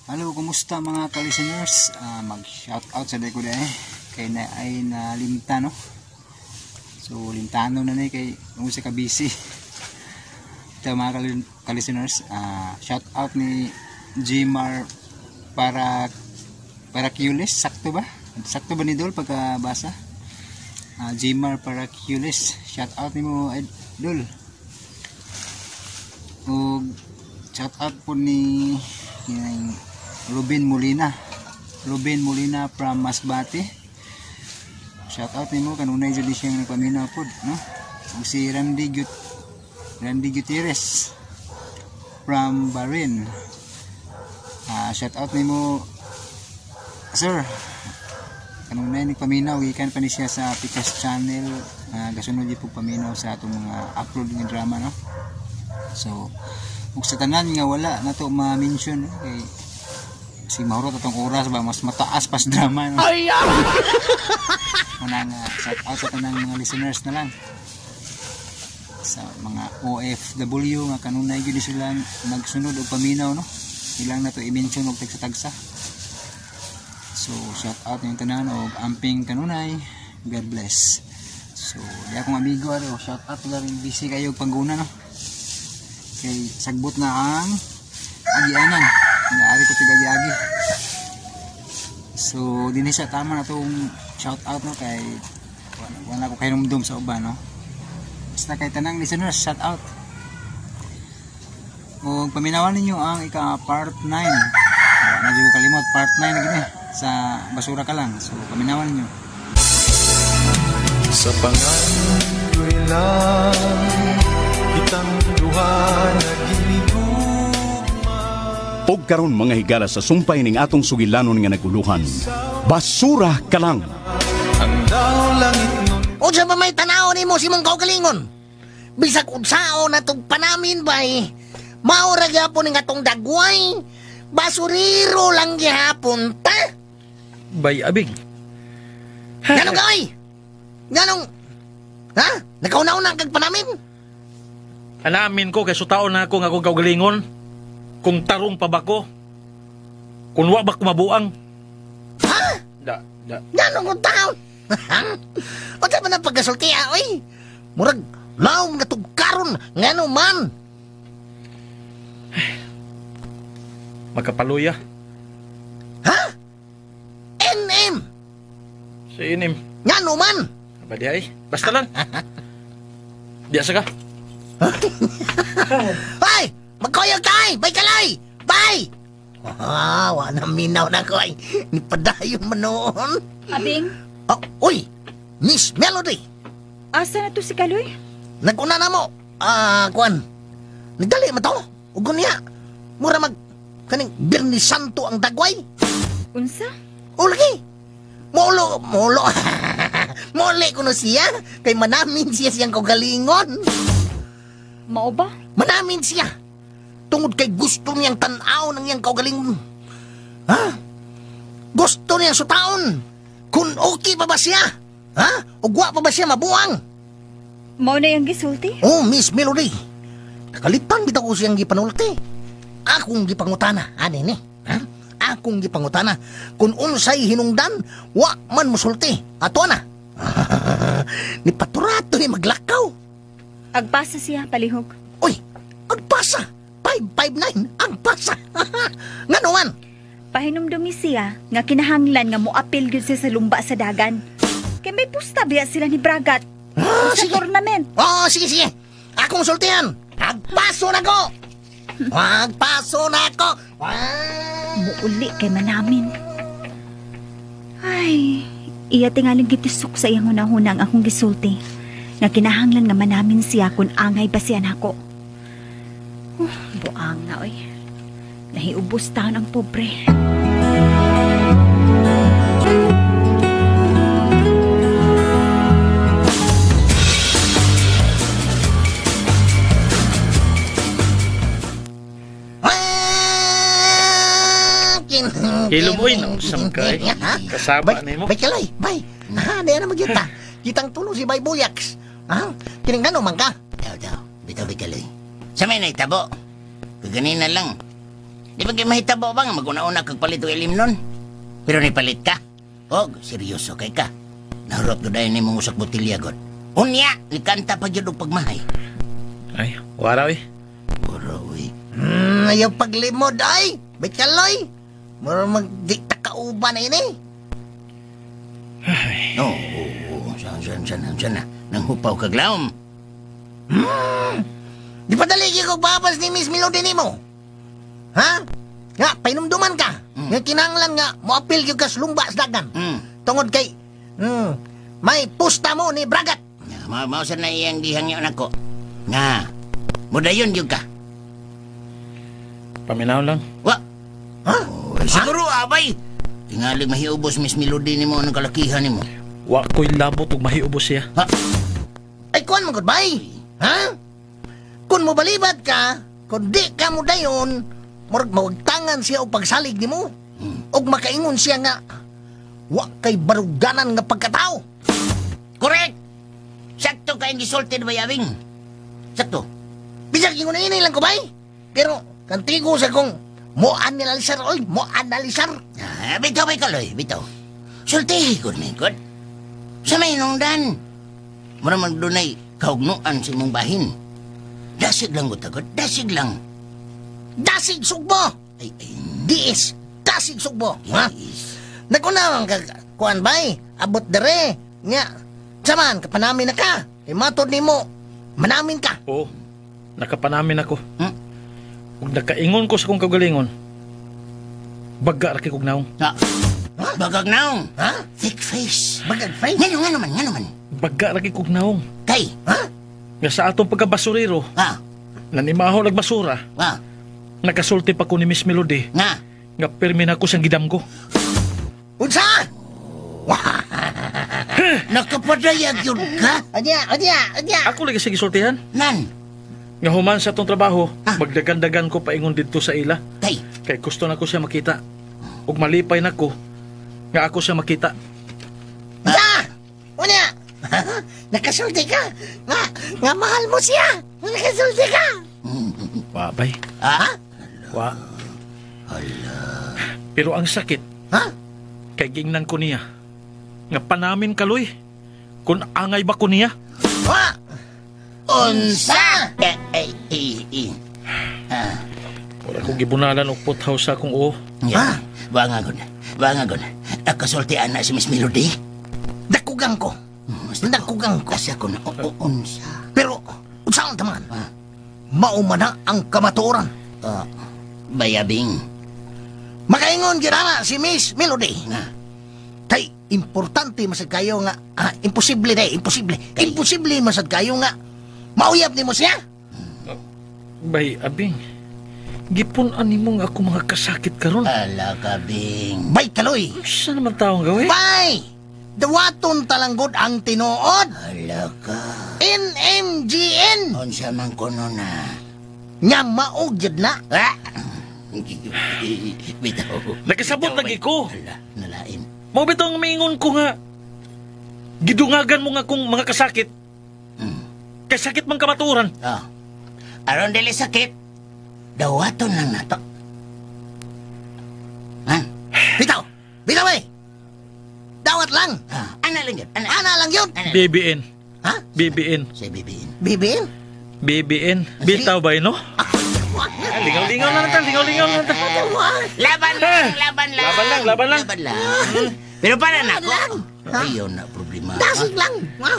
Hello, kumusta mga ka-listeners? Mag-shout out sa ko dahil kay na ay nalimta, no? So limtano na ni kay kung sa ka-busy. Ito mga ka-listeners, shout out ni Jmar para Paraculis, sakto ba? Sakto ba ni Dol pagkabasa? Jmar Paraculis, shout out nimo Dol. Og shout out po ni Ruben Molina. Ruben Molina from Masbate. Shout out nimo kanunay jud siya nagpaminaw pod, no? Ug si Randy Gutierrez from Bahrain. Shout out nimo sir. Kanunay nagpaminaw gikan pa ni siya sa Pikas Channel. Gasunod gyud pug paminaw sa atong mga upload nga drama, no? So ug sa tanan nga wala nato ma-mention, no? Kay si mahurot atong oras ba mas mataas pas drama, no? Ay. Una nga shout out sa tanang mga listeners na lang, sa mga OFW nga kanunay gyud sila nagsunod og paminaw, no? Ilang nato i-mention og tagsa-tagsa. So shout out ning tanan og amping kanunay. God bless. So di akong amigo aro, shout out rin, busy kayo og pangguna, no? Kay sagbot na ang agianan. Naari ko tig-agi-agi. So dinhi sa tama na tong shout out, no, kay wala ko kahinumdum sa uban, no? Basta kay tanang listeners, shout out. Og paminawan ninyo ang ika part 9. Wala na jud ko kalimot, part 9 na gini sa basura ka lang. So paminawan ninyo. Sa pangandoy lang kitang duha naghinigugma. Og karon mga higala sa sumpay ning atong sugilanon nga naguluhan. Basura ka lang. Ang daw langit nun. Unsa ba may tanaw nimo si mong kaugalingon? Bisag unsao na tong panamin bay. Mao ra gyapon ning atong dagway. Basuriro lang gihapon ta. Bay abig. Nganong gaway? Nganong ha? Nakauna-una kag panamin? Anamin ko kay sutaon na ako nga akong kaugalingon. Kung tarong pa ba ko? Kung wa ba ko mabuang? Ha? Da, da. Nganong kung taon? Unsa man ang pagkasulti, oy? Murag laom nga tugkaron ngano man? Makapaluya. Ha? NM. Si NM. Ngano man? Aba di ay. Basta lang. Diya sa ka. Ay! Magkoyog ka ay! Bay kalay! Bay! Ah, wala minaw na ko ay. Ni padayon man noon. Abing? Oh, uy! Miss Melody! Asa na to si Kaloy? Naguna na mo. Ah, kuan. Nagdali mo to. Ugon niya. Mura mag kaning Birni Santo ang dagway. Unsa? O lagi. Molo, molo. Mole kuno siya. Kay manamin siya siyang kaugalingon. Mao ba? Manamin siya. Tungod kay gusto niyang tan-aw ng iyang kaugalingon. Ha? Gusto niyang sutaon. Kung okay pa ba siya? Ha? Ugwa pa ba siya mabuang? Mao na iyang gisulti? Oh, Miss Melody. Nakalitan bitaw ko siyang gipanulti. Akong gipangutana, ani ni. Ha? Akong gipangutana. Kung unsay hinungdan, wa man musulti. Ato na. Ni paturato ni maglakaw. Agpasa siya, palihog. Uy, agpasa. 559, agpasa. Ngano man? Pahinumdumi siya nga kinahanglan nga moapil gyud siya sa lumba sa dagan. Kay may pusta biya sila ni Bragat. Ah, sa sige. tournament. Oh, sige, sige. Akong sultihan. Agpaso na ko. Agpaso na ko. Muuli kay manamin. Ay, iya tingaling gitisok sa iyang hunahuna ang akong gisulti. Nga kinahanglan nga manamin siya kung angay ba siya nako. Buang na, oy. Nahiubos taon ang pobre. Hilom, oy, nausam ka, eh. Kasaba na mo. Bay, kalay, bay. Ha, di na magyuta. Kitang tulo si Bay Buyaks. Ha? Kiningano man ka? Daw, daw. Bitaw, bay kalay. Sa may naitabo. Kaganina lang. Di ba kay mahitabo ba nga maguna-una kag palit og ilim nun? Pero ni palit ka. Og seryoso kay ka. Nahurot ko dahil nimong usak botilya god. Unya, nikanta pa gyud og pagmahay. Ay, wala eh. Oro, uy. Ayaw paglimod ay. Ba't kaloy? Mura magdikta kauban na ini. Oo, oo, saan, saan, saan, saan na. Nang hupaw kag laom. Di pa dali ko babas ni Miss Melody nimo. Ha? Nga, painumduman ka. Nga kinahanglan nga, moapil gyud ka sa lumba sa dagan. Tungod kay, may pusta mo ni Bragat. Nga, mao sa na iyang gihangyo nako. Nga, mudayon gyud ka. Paminaw lang. Wa. Ha? Oh, siguro abay. Tingalig mahiubos Miss Melody nimo ang kalakihan nimo. Wa ko'y labot ug mahiubos siya. Ha? Ay, kuan mo goodbye. Ha? Kung mobalibad ka, kung di ka mo dayon, murag mawagtangan siya og pagsalig nimo. Og makaingon siya nga, wa kay baruganan nga pagkatao. Correct. Sakto kay gisulti ba yabing? Sakto. Bisag ingon ini lang ko bay. Pero kantigo sa kong mo analisar oy, mo analisar. Ah, bitaw bay kaloy, bitaw. Sultihi gud mi gud. Sa may nungdan. Mura man dunay kaugnuan sa imong bahin. Dasig lang gud tagod, dasig lang. Dasig sugbo. Ay, ay. Diis, dasig sugbo. Ha? Yes. Naguna man ka kuan bay, abot dere. Nya, saman kapanamin na ka. Kay matod nimo, manamin ka. Oo, nakapanamin ako. Hmm? Ug nakaingon ko sa kong kaugalingon, baga ra kay kog naong. Ha? Bagag naong. Ha? Thick face. Bagag face. Ngano ngano man, ngano man. Baga ra kay kog naong. Kay. Ha? Nga sa atong pagkabasurero, Ha? nanimaho nagbasura, Ha? nakasulti pa ko ni Miss Melody, Nga. nga pirmi na ko siyang gidamgo. Unsa? Nakapadayag yun ka? Anya, anya, anya. Ako lagi siya gisultihan. Nan. Nga human sa atong trabaho, Ah. magdagan-dagan ko paingon didto sa ila. Kay. Kay gusto na ko siya makita. Ug malipay na ko nga ako siya makita. Unsa? Unya. Nakasulti ka. Nga, nga mahal mo siya. Nakasulti ka. Wa bay. Ha? Wa. Pero ang sakit, Ha? kay gingnan ko niya. Nga panamin kaloy. Kung angay ba ko niya? Wa. Unsa? Eh, eh, eh, eh. Ah. Wala kong gibunalan og puthaw sa akong oo. Ya. Bangagon. Bangagon. Nakasulti ana si Miss Melody. Dakugang ko. Dakugang ko. Kasi ako na oo, unsa. Pero, unsa ang taman? Ah. Mao man na ang kamatuoran. Ah, bayabing. Makaingon gyud ana si Miss Melody. Nga. Kay importante masad kayo nga imposible day, imposible. Imposible masad kayo nga mauyab nimo siya. Bay, abing. Gipun-an nimo nga ako mga kasakit karon. Ala kabing. Bay kaloy. Unsa naman taong gawin? Bay! Dawaton talanggod ang tinuod. Ala ka. NMGN. Unsa man kuno na. Nga maog gyud na. Ah! Bitaw. Nakasabot Bitaw, lagi bay. ko. Ala, nalain. Mao bitaw ang miingon ko nga gidungagan mo nga kung mga kasakit. Kay sakit man kamatuoran. Oh. Aron dili sakit, dawaton lang nato. Ha? Bitaw! Bitaw eh! Dawat lang! Ah, ana lang yun. Ana, Ana lang yun! ana lang. BBN. Ha? BBN. Sa BBN. BBN? BBN. Bitaw ba no? Lingaw-lingaw na lang ta, lingaw-lingaw na lang ta. Laban lang, laban lang. Laban lang, laban lang. Laban lang. Pero para na ako. lang. Ayaw na problema. Dasig lang! Ha?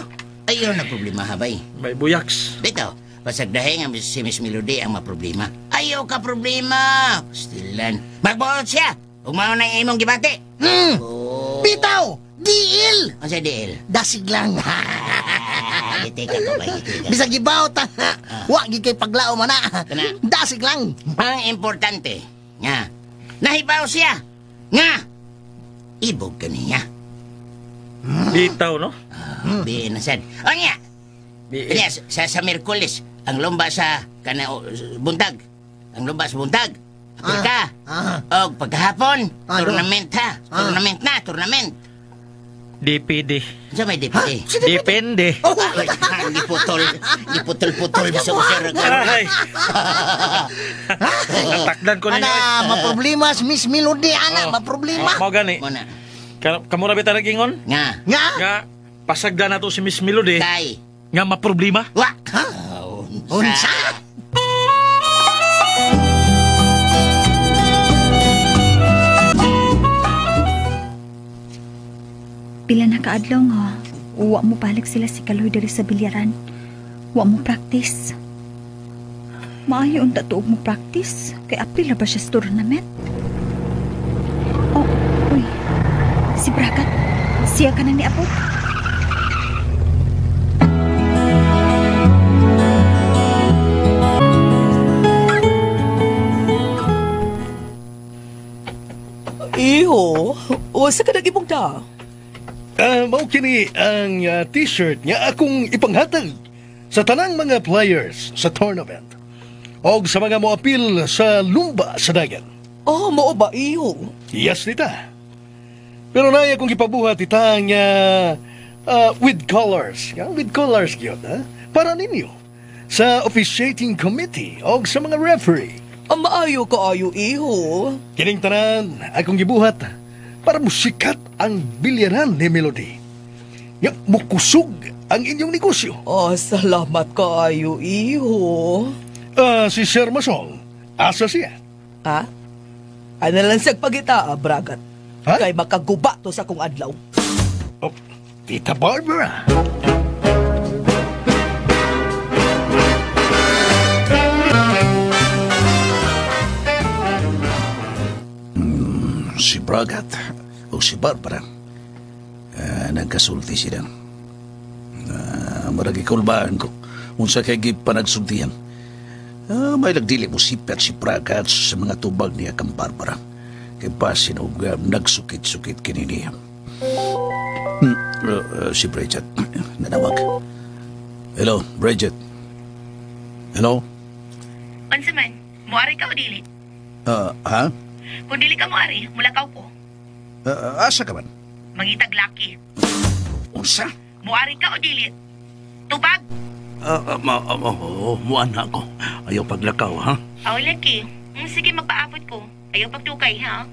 Ayaw na problema, habay. May buyaks. Dito, pasagdahin ang si Miss Melody ang maproblema. Ayaw ka problema. Pastilan. Magbuot siya. Ug mao na imong gibati. Hmm. Oh. Bitaw! Diil! Unsa DL? Dasig lang. Ah, giti ka ko ba? Giti ka. Bisag gibaw ta. Wa gid kay paglao man na. Kana. Dasig lang. Ang importante, nga, nahibaw siya. Nga, ibog ka niya. Bitaw no? Biin na sad. O niya, BBN. niya, sa Miyerkules, ang lomba sa kana, o, buntag. Ang lomba sa buntag. Apil ka. Ah. Og pagkahapon, Ah, tournament ha. Ah. Tournament na, tournament. DPD. Sa may DPD. Depende. Oh, Giputol. Giputol-putol sa usir. Ay. Natakdan ko ninyo. Ana, maproblema si Miss Melody, ana, Oh. maproblema. Mao gani. Muna. Kamu ra bita nagingon? Nga. Nga? Nga pasagdan nato si Miss Melody. Kay. Nga maproblema. Wa. Ha? Unsa? Pila na kaadlaw nga, uwa mo balik sila si Kaloy diri sa bilyaran. Wa mo practice. Maayo unta tuog mo practice kay apil na ba siya sa tournament? Oh, uy. Si Bragat, siya ka nang niabot. Iho, wasa ka nag-ibong da. Mao kini ang t-shirt nga akong ipanghatag sa tanang mga players sa tournament og sa mga moapil sa lumba sa dagan. Oh, mao ba iho? Yes, tita. Pero naya kong gipabuhat tita nga with colors. Nga, with colors gyud, ha? Para ninyo sa officiating committee og sa mga referee. Ang maayo kaayo iho. Kining tanan akong gibuhat para musikat ang bilyaran ni Melody. Nga mukusog ang inyong negosyo. Oh, salamat kaayo iho. Si Sir Masong, asa siya? Ha? Ano lang siyang pagita, Bragat? Ha? Kay makaguba to sa kong adlaw. Oh, Tita Barbara. Si Bragat o si Barbara, nagkasulti sila. Maragi kulbaan ko unsa kay gipanagsultihan. May nagdili mo sipat si Bragat sa mga tubag niya kang Barbara. Kay basin og nagsukit-sukit kini niya. Si Bridget, nanawag. Hello, Bridget. Hello? Unsa man, muari ka o dili? Ha? Kung dili ka muari, mulakaw ko. Asa ka man? Mangitag laki. Unsa? Muari ka o dili? Tubag. Muan na ako. Ayaw paglakaw, ha? Aw, laki. Sige, magpaabot ko. Ayaw pagdukay, ha?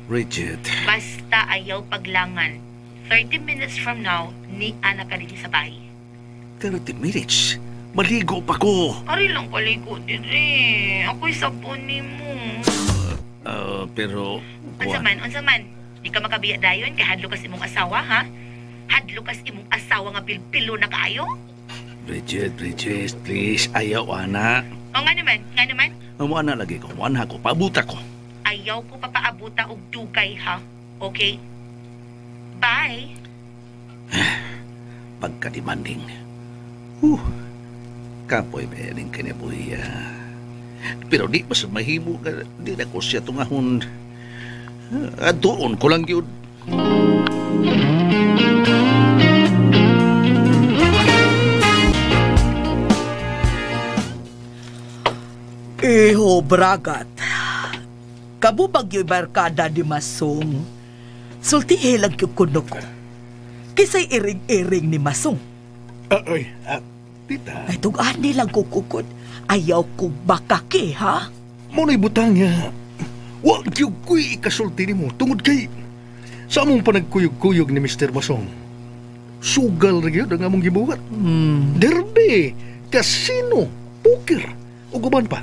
Bridget. Basta ayaw paglangan. 30 minutes from now, ni Ana ka dito sa bahay. 30 minutes? Maligo pa ko. Ari lang paligo dire. Ako'y sabon ni mo. Pero... Unsa man, unsa man. Di ka makabiya dayon kay hadlo kas imong asawa, ha? Hadlo kas imong asawa nga pilpilo na kaayo? Bridget, Bridget, please. Ayaw, ana. O nga naman, nga naman. Muana lagi ko. Muana ko. Pabuta ko. Ayaw ko papaabuta og dugay, ha? Okay? Bye. Pagka-demanding. Kapoy may aning kinabuhi. Pero di ba sa mahimo ka, di na ko siya tungahon. Doon ko lang yun. Iho, Bragat. Kabubag yung barkada ni Masong. Sultihe lang yung kuno ko. Kisay iring-iring ni Masong. Ay, tita. Ay, tugaan nilang kukukod. Ayaw ko bakaki, ha? Muna'y butang nga. Wag yung kuy ikasulti ni mo tungod kay sa among panagkuyog-kuyog ni Mr. Masong. Sugal rin yun ang among gibuhat. Derby, kasino, poker, ug uban pa.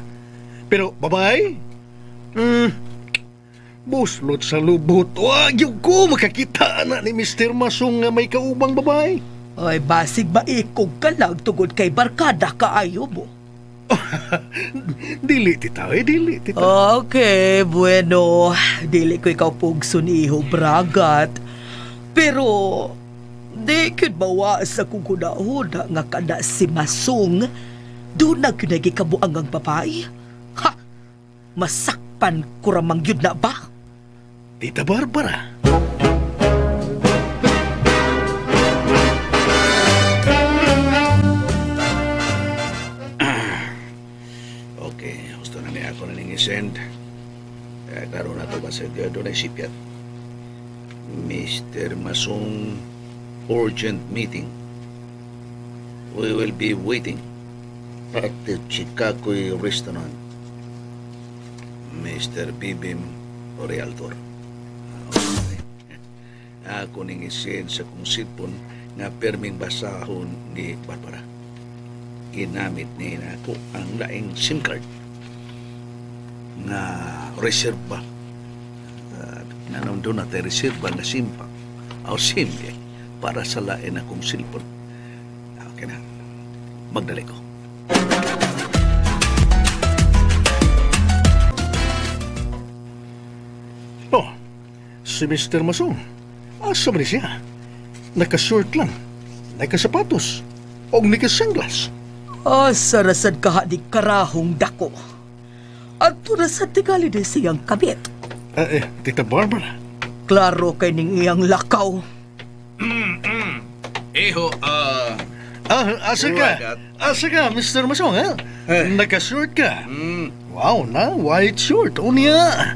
Pero, babay, buslot sa lubot. Wag yung ko makakita na ni Mr. Masong nga may kaubang babay. Ay, basig maikog ka lang tungod kay barkada kaayo mo. Dili, tita. Eh, dili, tita. Okay, bueno. Dili ko ikaw pugson, iho, Bragat. Pero, di kyud mawa sa kong kunahuna nga kada si Masong, doon na kyud nagikabuang ang babae. Ha! Masakpan ko ramang yun na ba? Tita Barbara. Okay, gusto na niya ako na ning i-send. Klaro na to ba sa doon ay sipyat. Mr. Masong Urgent meeting. We will be waiting at the Chicago restaurant. Mr. Bibim Realtor. Okay. Ako ning isend sa kong cellphone nga perming basahon ni Barbara. Ginamit niya ako ang laing SIM card nga reserba. Nanong doon natin reserba nga SIM pa. O SIM eh, para sa lain akong cellphone. Okay na. Magdali ko. Oh, si Mr. Masong. Asa man siya? Naka-short lang. Naka-sapatos. O naka-sunglass. Asa rasad ka di karahong dako. At rasad tingali din siyang kabit. Tita Barbara. Klaro kay ning iyang lakaw. Iho, asa ka? Asa ka, Mr. Masong, ha? Naka-short ka. Wow, na white short. O niya.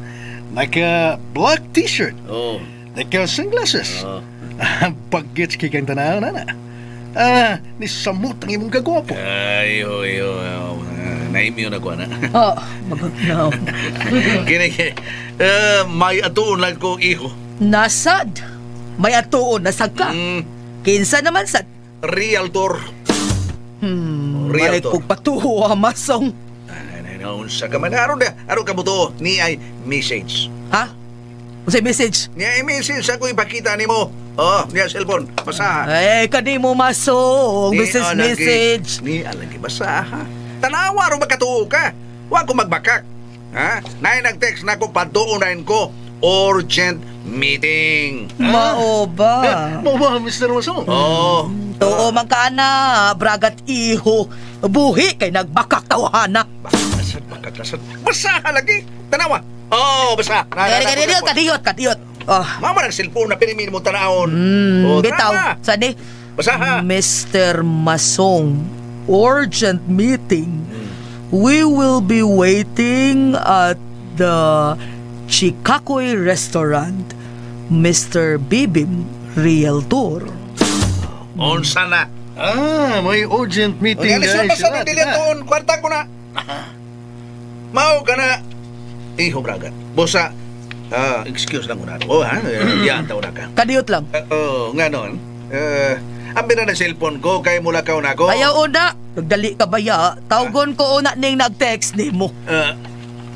Naka-black t-shirt. Oh. Naka-sunglasses. Oh. Bagets kay kang tanaw na. Ni samot ang imong kagwapo. Ay, iho, iho. Naimyo na ko, na. Magagnaw. Kini, may atuon lang ko, iho. Nasad. May atuon, nasad ka. Kinsa naman sad? Realtor. Realtor. May pagpatuwa, Masong. Unsa ka man. Aron ka mo to, ni ay message. Ha? Unsay message? Ni ay message ako ipakita nimo. Oh, niya cellphone. Basaha. Ay, kanimo Masong. Message, message. Ni alagi basaha. Tanawa ro makatuo ka. Wa ko magbakak. Ha? Nay nag-text na ko paduonain ko. Urgent meeting. Mao ba? Mao ba, Mr. Masong? Oo. Tuo man ka na, bragat iho. Buhi kay nagbakak tawhana. Bakasad, bakasad. Basaha lagi. Tanawa. Oh, basa. Kadiyot, kadiyot, kadiyot. Oh. Mama ng cellphone na pinimin mo tanahon. Bitaw. Sani? Basaha. Mr. Masong, urgent meeting. We will be waiting at the Chicagoy Restaurant. Mr. Bibim Realtor. Unsa na? May urgent meeting guys. Alis na dili tuon, kwarta ko na. Mao ka na. Iho bragat. Bosa, excuse lang ko na. Oh, ha? Yan, taon na ka. Kadiyot lang. Oo, nga nun. Ambi na ng cellphone ko, kay mula ka na ko. Ayaw una. Nagdali ka ba ya? Tawgon ko una ning nag-text ni mo.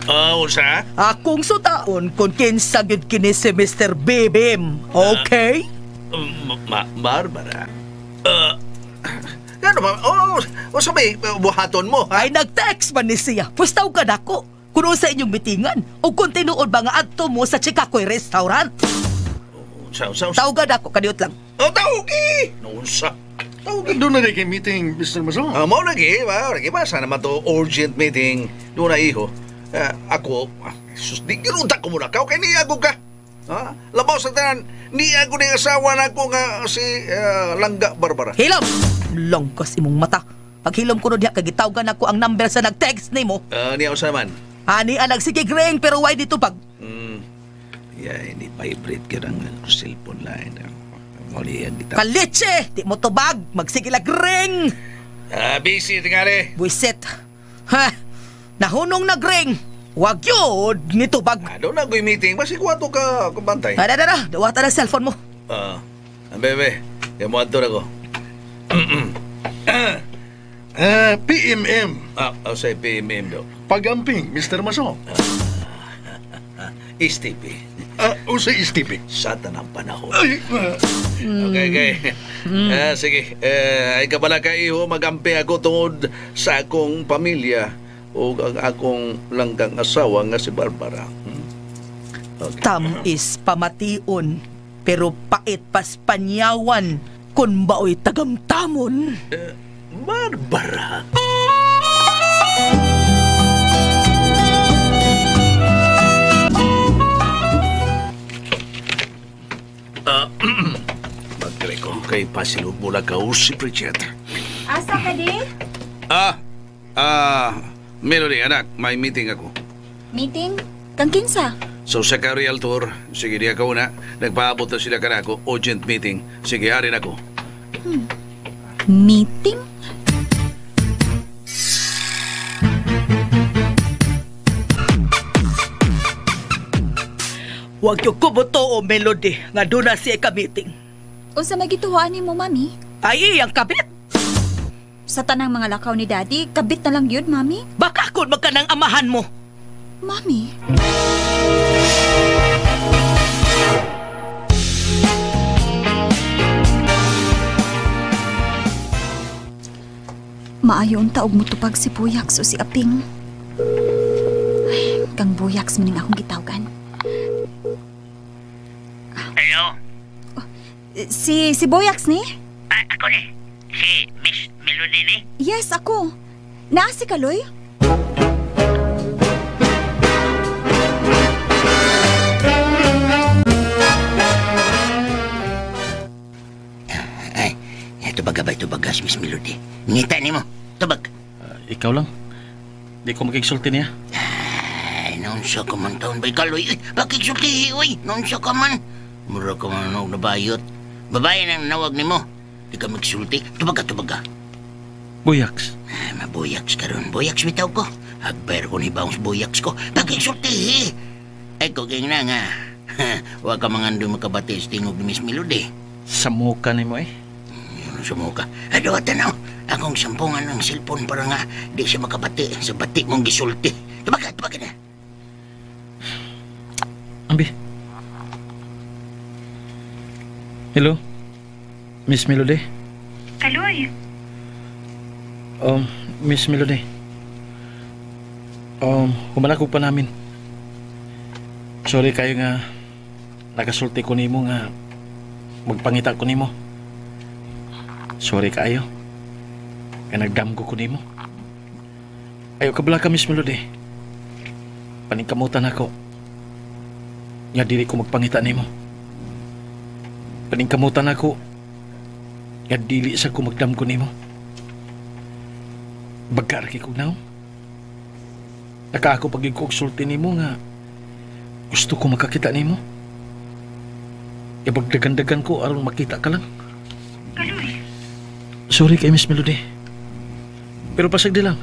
Unsa? Akong sutaon kung kinsa gyud kini si Mr. Bibim. Okay? Barbara. Ano ba? Oh, sabi, buhaton mo. Ha? Ay, nag-text man ni siya. Pustaw ka nako. Kuno sa inyong mitingan. O kung tinuod ba nga adto mo sa Chicago Restaurant. Unsa, unsa, unsa. Tawgan ako, kaniot lang. Oh, tawgi! Unsa? Tawgi. Doon na rin kay meeting, Mr. Masong. Mao lagi, ba? Sana man to urgent meeting. Doon na, iho. Ako, sus, di ginunta ko muna ka. Okay, niyago ka. Ha? Labaw sa tanan, niyago ni asawa na ko nga si Langga Barbara. Hilom! Longkos imong mata. Paghilom ko no diha, kagitawgan ako ang number sa nag-text nimo. Niya usa man. Ani ang nagsige ring pero why dito pag? Yeah, hindi vibrate ka ng cellphone line. Muli ang gitaw. Kalitse! Di mo tubag! Magsige lag ring! Busy tingali. Buisit. Ha? Nahunong nagring. Wag yun, nitubag. Doon na ako'y meeting. Basi kuha to ka, kubantay. Dara, dawata na cellphone mo. Bebe, kaya mo adto na ko. PMM. Sa PMM daw. Pagamping, Mr. Masong. STP. O sa STP. Sa tanang panahon. Ay, Okay. Sige. Ay kabala ka iho, magampi ako tungod sa akong pamilya o ang akong langgang asawa nga si Barbara. Okay. Tam-is pamation, pero pait pas panyawan, kun bao'y tagamtamon. Barbara. Magkali ko kay pasilog mula ka si Bridget. Asa ka di? Melody, anak, may meeting ako. Meeting? Kang kinsa? So sa ka realtor, sige diya ka una, nagpaabot na sila kanako, urgent meeting. Sige, harin ako. Meeting? Huwag yung kumuto o Melody nga doon na siya ka-meeting. Unsa may gituwaan nimo, Mami? Ay, iyang kabit. Sa tanang mga lakaw ni Daddy, kabit na lang yun, Mami. Baka kung magkanang amahan mo. Mami? Maayo unta og mutupag si Buyaks o si Aping. Ay, kang Buyaks maning akong gitawgan. Hello? Si Buyaks ni? Ah, ako ni. Si Miss Melody ni? Yes, ako. Naa si Kaloy? Ay, tubaga ba tubagas, Miss Melody? Ngita ni mo. Tubag. Ikaw lang. Di ko makigsulti niya. Ay, naunsa ka man taon ba'y Kaloy? Ay, pakigsulti, uy. Naunsa ka man. Mura ka man og nabayot. Babae nang nawag ni mo. Di ka magsulti. Tubaga, tubaga. Buyaks. Ay, mabuyaks ka ron. Buyaks bitaw ko. Agbayar ko ni Bounce buyaks ko. Pakigsulti, Ay, kuging na nga. Huwag ka mga andoy makabati sa tingog ni Miss Melody. Samuka ni mo eh. Sumuka. Ay, duwatan na. Akong sampungan ng cellphone para nga di siya makabati sa bati mong gisulti. Tubaga, tubaga na. Ambi. Hello? Miss Melody? Kaloy. Miss Melody. Humalakog pa namin. Sorry kayo nga nakasulti ko nimo nga magpangita ko nimo. Sorry kayo. Kaya nagdamgo ko nimo. Ayaw ka bala ka, Miss Melody. Paningkamutan ako. Nga dili ko magpangita nimo. Paningkamutan ako. Nga dili sa ko magdamgo nimo. Bagkar kay kog naong. Nakaako pag ko og sulti nimo nga gusto ko makakita nimo. Ibagdagan-dagan ko aron makita ka lang. Kaloy. Sorry kay Miss Melody. Pero pasagdi lang.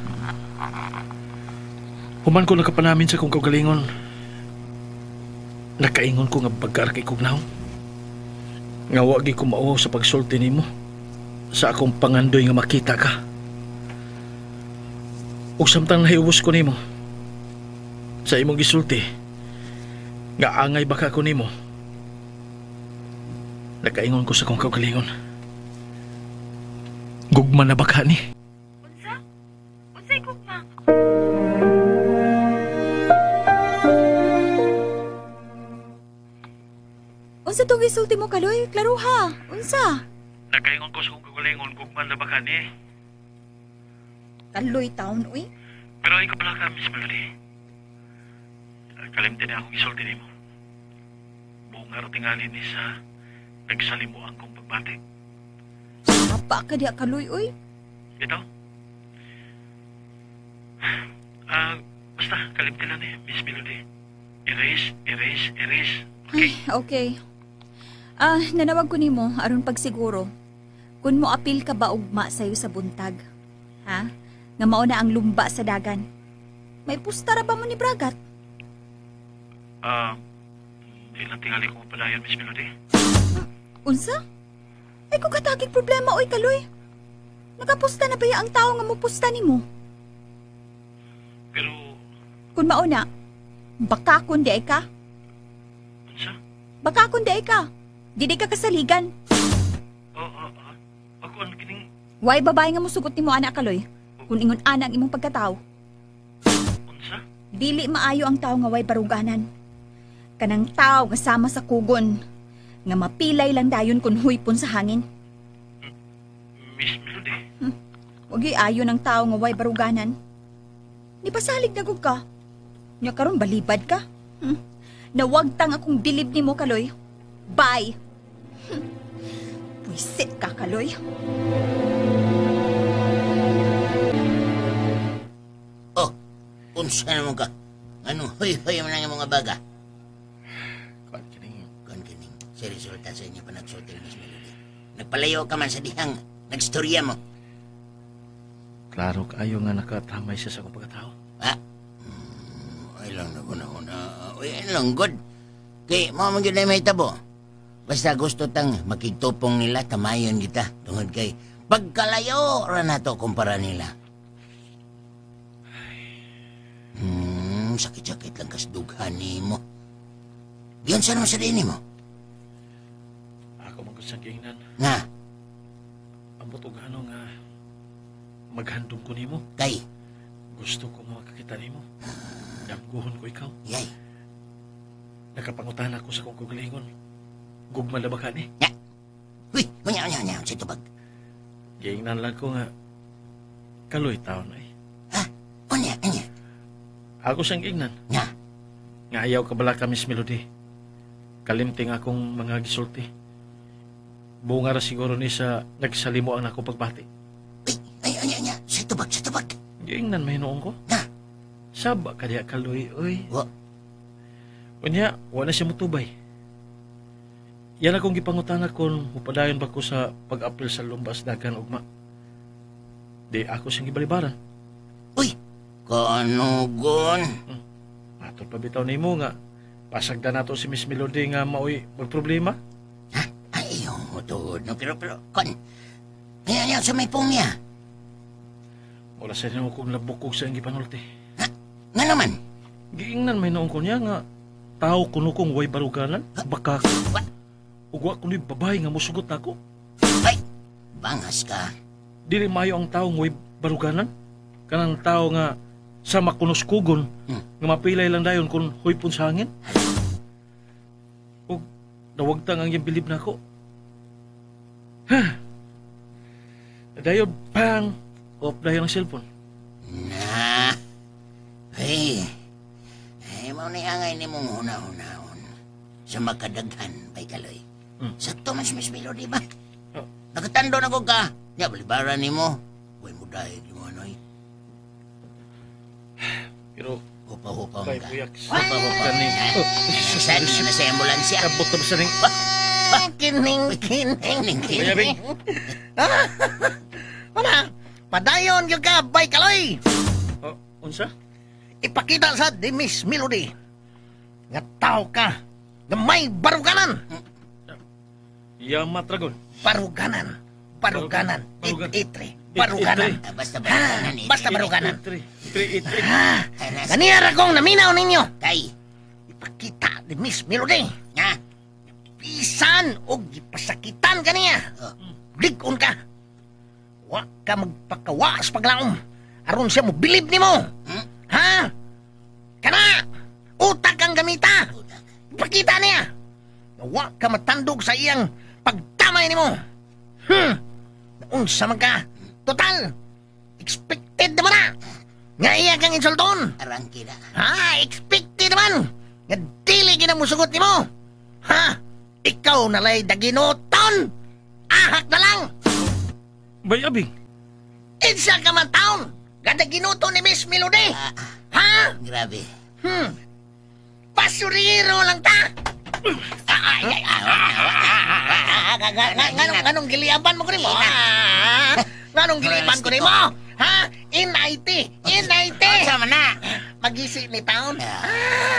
Human ko nakapanamin sa kong kaugalingon. Nakaingon ko nga bagkar kay kog naong. Nga wagi ko mauwaw sa pagsulti nimo sa akong pangandoy nga makita ka. Ug samtang nahiubos ko nimo sa imong gisulti nga angay baka ko nimo. Nakaingon ko sa akong kaugalingon. Gugma na baka ni. Unsa? Unsay gugma? Unsa tong gisulti mo, Kaloy? Klaro ha. Unsa? Nakaingon ko sa akong kaugalingon, gugma na baka ni. Kaloy taon, uy. Pero ay ka pala ka, Miss Melody. Kalimti na akong isulti nimo. Buong araw tingali ni sa nagsalimuan kong pagbati. Apa ka diya, Kaloy, uy? Ito? Basta, kalimti lang ni, Miss Melody. Erase, erase, erase. Okay. Ay, okay. Nanawag ko nimo aron pagsiguro. Kun mo apil ka ba ugma sayo sa buntag? Ha? Nga mao na ang lumba sa dagan. May pusta ra ba mo ni Bragat? Ilang tingali ko palayan, Miss Melody. Unsa? Ay, kung katagig problema, oy, Kaloy. Nakapusta na ba ya ang tao nga mupusta nimo? Pero... Kung mauna, baka kundi ay ka. Unsa? Baka kundi ay ka. Dili ka kasaligan. Ako ang kining... Why babae nga musugot nimo anak, Kaloy? Kung ingon ana ang imong pagkatao. Unsa? Dili maayo ang tao nga way baruganan. Kanang tao nga sama sa kugon, nga mapilay lang dayon kun huypon sa hangin. Miss Melody. Wag ayo ng tao nga way baruganan. Ni pasalig na gud ka. Nya karon balibad ka. Nawagtang akong bilib nimo, Kaloy. Bye. Puisit ka, Kaloy. Oh, unsa naman ka? Anong huy-huy man ang mga baga? Kuan kining. Kuan kining. Sa resulta sa inyo pa nagsulti, Miss Melody. Nagpalayo ka man sa dihang nagstorya mo. Klaro kaayo nga nakatamay siya sa akong pagkatao. Ha? Ay lang na una. Uy, ay lang, good. Kay, mo man gyud na may tabo. Basta gusto tang makigtupong nila, tamayon kita. Tungod kay, pagkalayo ra na to kumpara nila. Sakit-sakit lang kasdughan ni mo. Giyon sa naman sa dini mo? Ako man gud sa giingnan. Nga? Ambot og ano nga maghandom ko nimo. Kay? Gusto ko makakita nimo. Damguhon ko ikaw. Yay. Nakapangutan ako sa kong kagalingon. Gugma na ba ka ni? Nga. Uy, unya, unya, unya. Sa tubag. Giingnan lang ko nga kaloy taon ay. Ha? Unya, unya. Ako siyang giingnan. Nga. Nga ayaw ka bala ka, Miss Melody. Kalimting akong mga gisulti. Bunga ra siguro ni sa nagsalimo ang nako pagbati. Uy, ay, unya, unya. Sa tubag, sa tubag. Giingnan may noong ko. Nga. Saba ka diya kaloy, oy. Wa. Unya, wala siya mutubay. Yan akong gipangutana kung mupadayon ba ko sa pag-apil sa lumbas dagan ugma. Di ako siyang gibalibaran. Uy, kanugon. Matod pa bitaw nimo nga pasagda nato si Miss Melody nga maoy magproblema. Ha? Ay, yung tuod no, pero kon. Ngayon yan sa may pong niya. Wala sa nimo kong labukog sa iyang gipanulti. Ha? Nga naman? Giingnan may noong ko niya nga tao kuno kong way baruganan, baka ugwa kuno'y babae nga musugot nako. Ay, bangas ka. Dili maayo ang tao way baruganan. Kanang tao nga sa makunuskugon, nga mapilay lang dayon kung huypon sa hangin. Ug nawagtang ang iyang bilib nako. Ha. Dayon pang off dayon ang cellphone. Na. Hey. Ay, mao ni angay nimong huna-hunaon sa makadaghan bay kaloy. Sakto man si Miss Melody ba? Oh. Nakatando na ko ka. Nya balibaran nimo. Way mo dahil mo anoy. Pero hupa-hupa kay ka. Buyak. Hupa-hupa. Kaning. Saan na sa ambulansya? Abot na ba sa ning? Kining, kining. Kining, kining. Bayabing. Wala. Padayon gyud ka, bay kaloy. Oh, unsa? Ipakita sa di Miss Melody nga tao ka nga may baruganan. Yamat ragon. Baruganan. Baruganan. Baruganan. It-itre. Baruganan. Basta baruganan. Basta baruganan. Itre. Itre, itre. Kaniya ra kong naminaw ninyo. Kay. Ipakita ni Miss Melody. Nga. Bisan og gipasakitan kaniya. Lig-on ka. Wa ka magpakawas paglaom. Aron siya mo bilib nimo. Ha? Kana! Utak ang gamita. Ipakita niya. Wa ka matandog sa iyang pagtamay nimo. Naunsa man ka. Total. Expected naman na. Nga iya kang insulton. Arangki na. Ha? Expected naman. Nga dili ginamusugot nimo. Ha? Ikaw nalay daginoton. Ahak na lang. Bay abing. Insa ka man taon. Nga daginuton ni Miss Melody. Ha? Grabe. Basurero lang ta. Ay, ay, ay. Nganong giliaban mo ko nimo? Nganong giliaban ko nimo? Ha? NIT. NIT. Sama na. Magisi ni taon.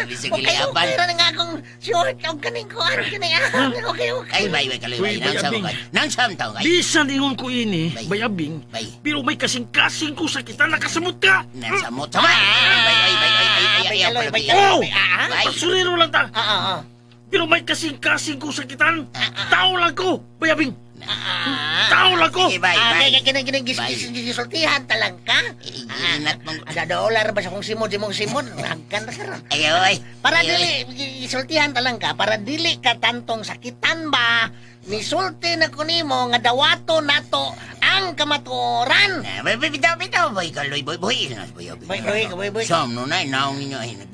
Bisag Okay, giliaban. okay ra nga akong short og kaning kuan kini. Okay, okay. Ay, bay, bay, kaloy, bay. Uy, Nang bayabing. sam, nang sam taon kay. Bisan ingon ko ini, Bay. bayabing. Bay. Pero may kasing-kasing ko sa kita nakasamot ka. Nang samot. Sama. Bay, bay, bay, ay, ay, ay, ay, Bay, ay, bay, Oh! bay. Basurero lang ta. Pero may kasing-kasing ko sa kitan. Tao lang ko, bayabing. Tao lang ko. Sige, bay, bay. Kini kini gisultihan talang ka. Inat mong. Ada dolar ba sa kong simod imong simod? Hagkan ra sir. Ay, oy. Para Ay, oy. dili gisultihan talang ka para dili ka tantong sakitan ba nisulti na ko nimo nga dawato nato ang kamatuoran. Bay, bay, bitaw, bitaw, bay, kaloy, boy, boy, boy, Boy, boy, boy, boy. Sam, no, nay, naong ninyo, ay, nag,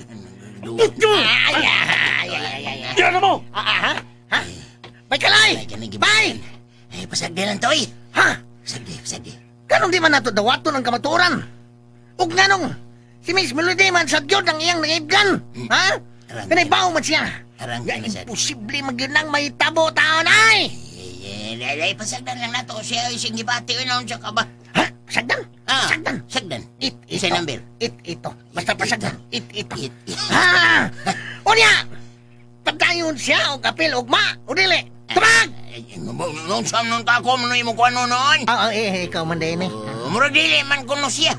Ay, ay, ay, ay, ay, ay. Yan mo. Ha? Ha? Bay kalay! Bay! Ay, pasagdi lang to, eh. Ha? Pasagdi, pasagdi. Kanong di man nato dawaton ang kamatuoran? Ug nganong si Miss Melody man sa gyud ang iyang naibgan? Ha? Kanay bawo man siya. Arang Nga imposible magyud nang mahitabo taon ay. Eh, Ay, pasagdan lang nato siya sing gibati na unsa ka ba? Ha? Pasagdan? Ah, Pasagdan. Sagdan. It, ito. Isa number. It, ito. Basta pasagdan. It, ito. It. Ha! Unya! Pagdayon siya og apil ugma. O dili. Tumag! Nung sa nung tako mo imo kuno noon. Ah, ikaw man din eh. Murag dili man kuno siya.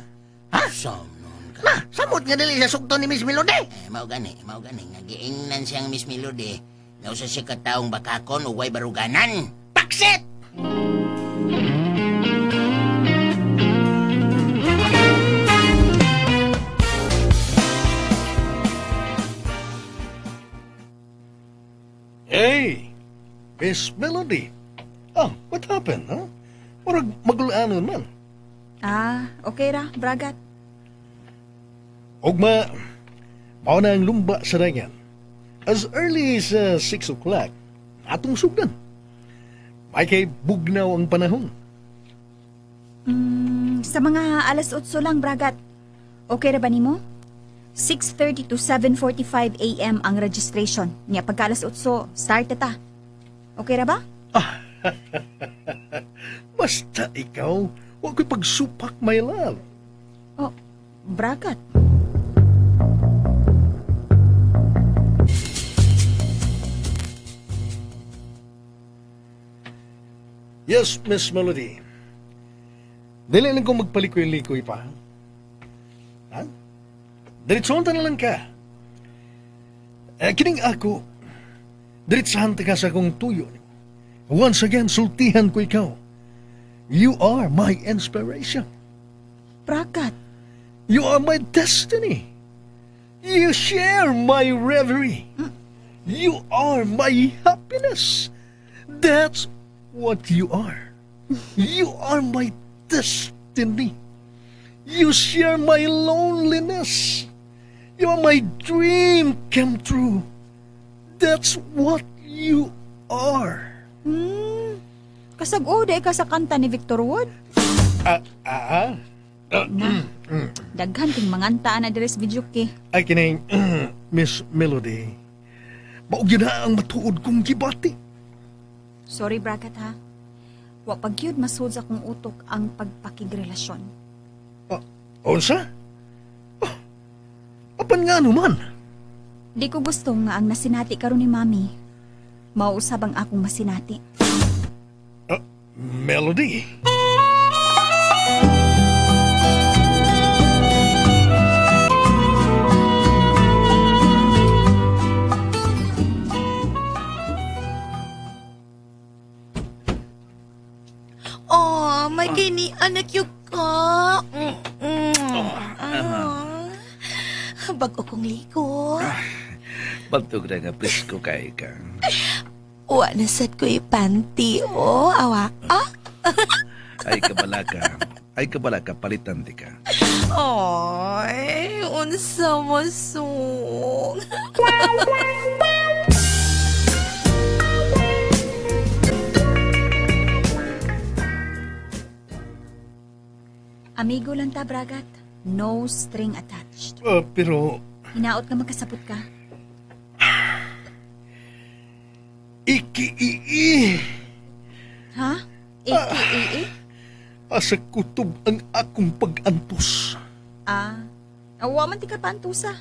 Ha? Sam nun ka. Na, samot nga dili siya sugto ni Miss Melody. Eh, mao gani nga giingnan siyang Miss Melody. Nga usa siya ka taong bakakon ug way baruganan. Paksit! Hey, Miss Melody. Ah, what happened, huh? Murag magulaanon man. Ah, okay ra, Bragat. Ugma, mao na ang lumba sa dagan. As early as 6 o'clock, atong sugdan. May kay bugnaw ang panahon. Sa mga 8:00 lang, Bragat. Okay ra ba nimo? 6:30 to 7:45 a.m. ang registration. Nya pagka 8:00, start na ta. Okay ra ba? Basta ikaw, wa ko'y pagsupak, my love. Oh, Bragat. Yes, Miss Melody. Dili lang kong magpalikoy-likoy pa. Ha? Diretsohan ta na lang ka. Kining ako, diretsahan ta ka sa akong tuyo. Once again, sultihan ko ikaw. You are my inspiration. Bragat. You are my destiny. You share my reverie. You are my happiness. That's what you are. You are my destiny. You share my loneliness. You are my dream come true. That's what you are. Kasag-o, di ka sa kanta ni Victor Wood. Daghan king manganta na diri sa video ke. Ay kining Miss Melody. Mao gyud na ang matuod kong gibati. Sorry, Bragat ha. Wa pag gyud masud sa akong utok ang pagpakigrelasyon. Unsa? Apan nga naman? Di ko gusto nga ang nasinati karon ni Mami. Mauusab ang akong masinati. Melody? Oh, may kini anak yung ka. Bago kong ligo. Bantog na nga presko kay ka. Wa na sad ko ipanty, oh. Awa. Ah. Ay kabalaka. Ay kabalaka, palitan di ka. Ay, unsa mo sung. Amigo lang ta, Bragat. No string attached. Pero... Hinaot nga magkasabot ka. Iki-ii. Ha? Iki-ii? Asa kutob ang akong pag-antos. Awa man ti ka paantusa.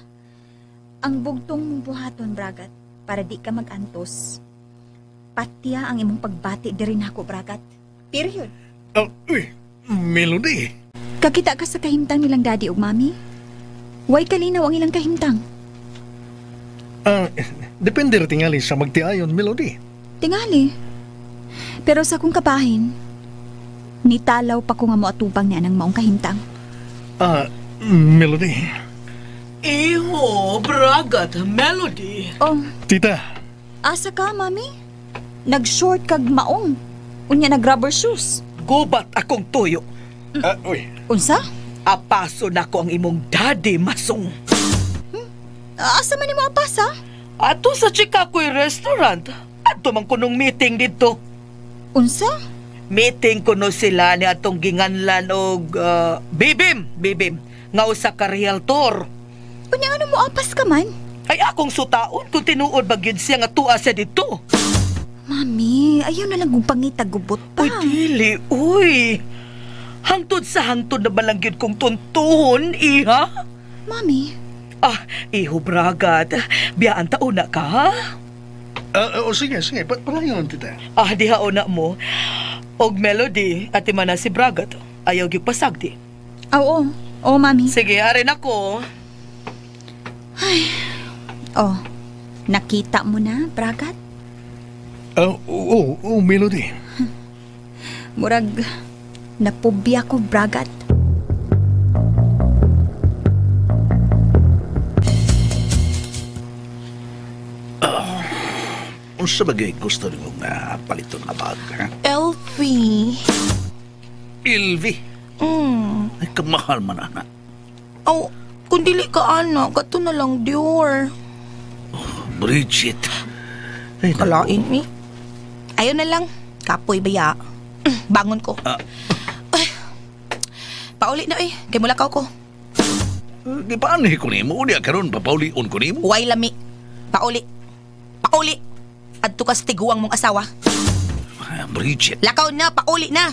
Ang bugtong mong buhaton, Bragat, para di ka mag-antos. Patya ang imong pagbati diri nako, Bragat. Period. Uy, Melody. Kakita ka sa kahimtang nilang daddy ug mami? Way kalinaw ang ilang kahimtang. Depende ra tingali sa magtiayon, Melody. Tingali. Pero sa akong kapahin, nitalaw pa ko nga moatubang niya ng maong kahimtang. Melody. Iho, Bragat, Melody. Oh. Tita. Asa ka, mami? Nag-short kag maong. Unya nag-rubber shoes. Gubat akong tuyo. Uy. Unsa? Apaso na ko ang imong daddy, Masong. Asa man nimo apasa? Ato sa Chicago'y restaurant. Ato man kunong meeting dito. Unsa? Meeting kuno sila ni atong ginganlan og Bibim, Bibim. Nga usa ka realtor. Unya ano mo apas ka man? Ay akong sutaon kung tinuod ba gyud siya nga tuwa siya dito. Mami, ayaw na lang kung pangitagubot pa. Uy, dili, uy. Hangtod sa hangtod na balanggit kong tuntuhon, iha. Mami? Ah, iho, Bragat. Biyaan taon na ka, ha? Sige, sige. Palayon, tita. Ah, diha una mo. Og Melody, ati man na si Bragat. Ayaw gyud pasagdi. Oo. Oo, Mami. Sige, arin ako. Ay. Oh, nakita mo na, Bragat? Oo, Melody. Murag, napubya ko, Bragat. Unsa ba gyud gusto nimo nga paliton nga bag, ha? LV. LV? Mm. Ay, kamahal man, ana. Oh, kung dili ka, ana, kato na lang Dior. Oh, Bridget. Ay, kalain mi. Ayaw na lang. Kapoy baya. Bangon ko. Ay, pauli na eh. Kay mulakaw ko. Di paano ko nimo? Unya karon papaulion ko nimo. Way lami. Pauli. Pauli. Adto ka sa tiguang mong asawa. Bridget. Lakaw na, pauli na.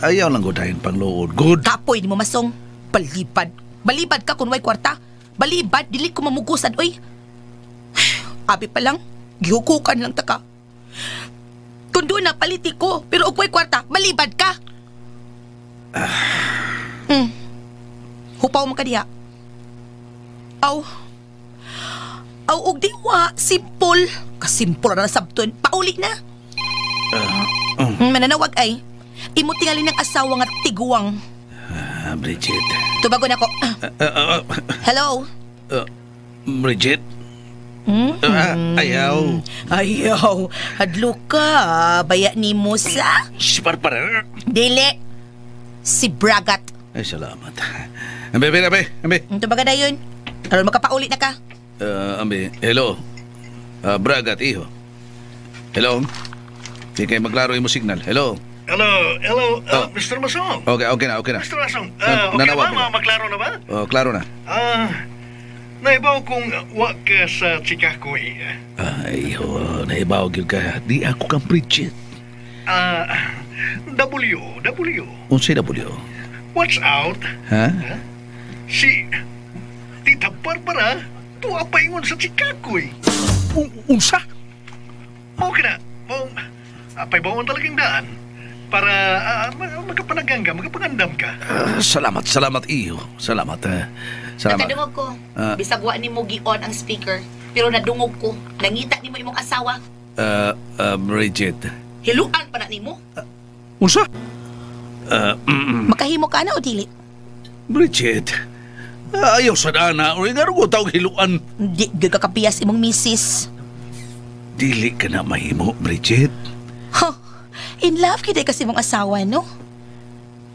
Ayaw lang ko dahil pangluod. Good. Kapoy ni mo masong. Balibad. Balibad ka kung way kwarta. Balibad, dili ko mamugusan, oy. Abi pa lang, gihukukan lang ta ka. Kung doon na, paliti ko. Pero og way kwarta, balibad ka. Hupaw mo ka diha. Aw. Aw, og diwa, simple. Kasimple na sabton. Pauli na. Mananawag ay. Imo tingali ng asawa nga tiguang. Bridget. Tubagon ako. Hello? Bridget? Ayaw. Ayaw. Hadlo ka. Baya ni Musa. Si Barbara. Dili. Si Bragat. Ay, salamat. Ambe, ambe, ambe. Tubaga na yun. Aron makapauli na ka. Ambe, hello. Bragat, iho. Hello? Di kayo maglaro yung signal. Hello? Hello, hello, Mr. Masong. Okay, okay na, okay na. Mr. Masong, okay na ba? Maklaro na ba? Oh, klaro na. Naibaw kung wa ka sa Chicago eh. Ay, oh, naibaw gyud ka. Di ako kang Bridget. W, W. Unsay W? Watch out. Ha? Si Tita Barbara, tuwa paingon sa Chicago eh. Unsa? Okay na. Paibawon talagang daan. Para makapanagang ka, makapangandam ka. Salamat, salamat iyo. Salamat. Salamat. Nakadungog ko. Bisag wa nimo gi-on ang speaker, pero nadungog ko. Nangita nimo imong asawa. Bridget. Hiluan pa na nimo. Unsa? Makahimo ka na o dili? Bridget. Ayaw sa dana. Uy, ngaro ko tawag hiluan. Di gyud ka kapiyas imong misis. Dili ka na mahimo, Bridget. Huh. In love kita kasi mong asawa, no?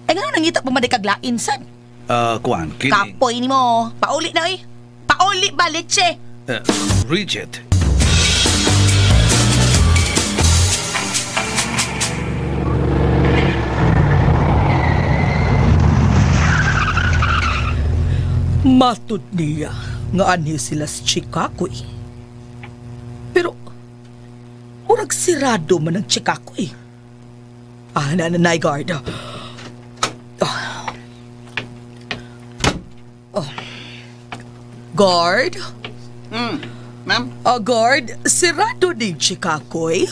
Ay, gano'n nangita pa man kaglain, sad? Kuan, kining. Kapoy ni mo. Pauli na, eh. Pauli ba, leche? Bridget. Matud niya nga anhi sila sa Chicago, eh. Pero, murag sirado man ang Chicago, eh. Ah, nanay guard. Oh. Guard? Ma'am? Guard, sirado din Chicago, eh.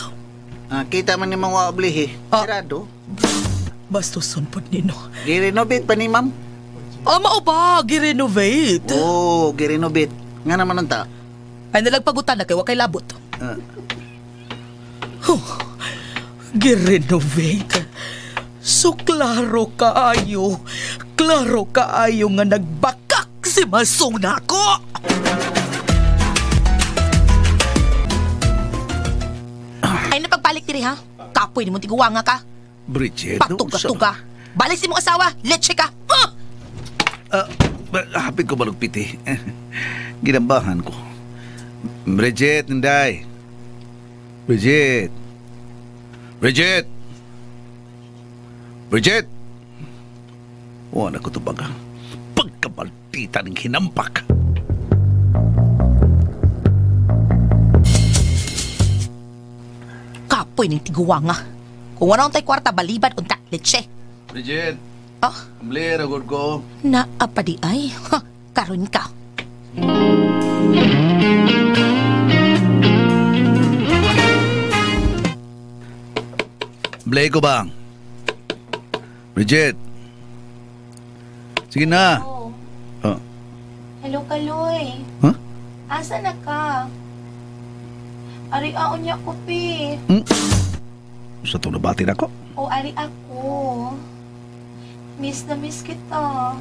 Kita man ni mga oblihi. Sirado? Bastuson po nino. Girenovate pa ni ma'am? Mao ba? Girenovate? Oo, girenovate. Nga naman ang ta. Ay, nalagpagutan na kay wakay labot. Girenovate. So, klaro kaayo. Klaro kaayo nga nagbakak si Masong nako. Ay, napagpalik diri ha. Kapoy ni mo tiguwa nga ka. Bridget, Patuga-tuga. Balik si mong asawa. Leche ka. Hapit ko balugpiti. Ginambahan ko. Bridget, ninday. Bridget. Bridget! Bridget! Wala ko tubaga. Pagkabaltita ng hinampak. Kapoy ning tiguwanga. Kung wala tay kwarta, balibad unta, leche. Bridget. Ah? Blair, agad ko. Naapadi ay. Ha, karon ka. Blay ko ba? Bridget. Sige na. Oh. Ah. Hello, Kaloy. Huh? Asa na ka? Ari aon niya ko, pi. Hmm? Sa itong nabati na ko? O, ari ako. Miss na miss kita.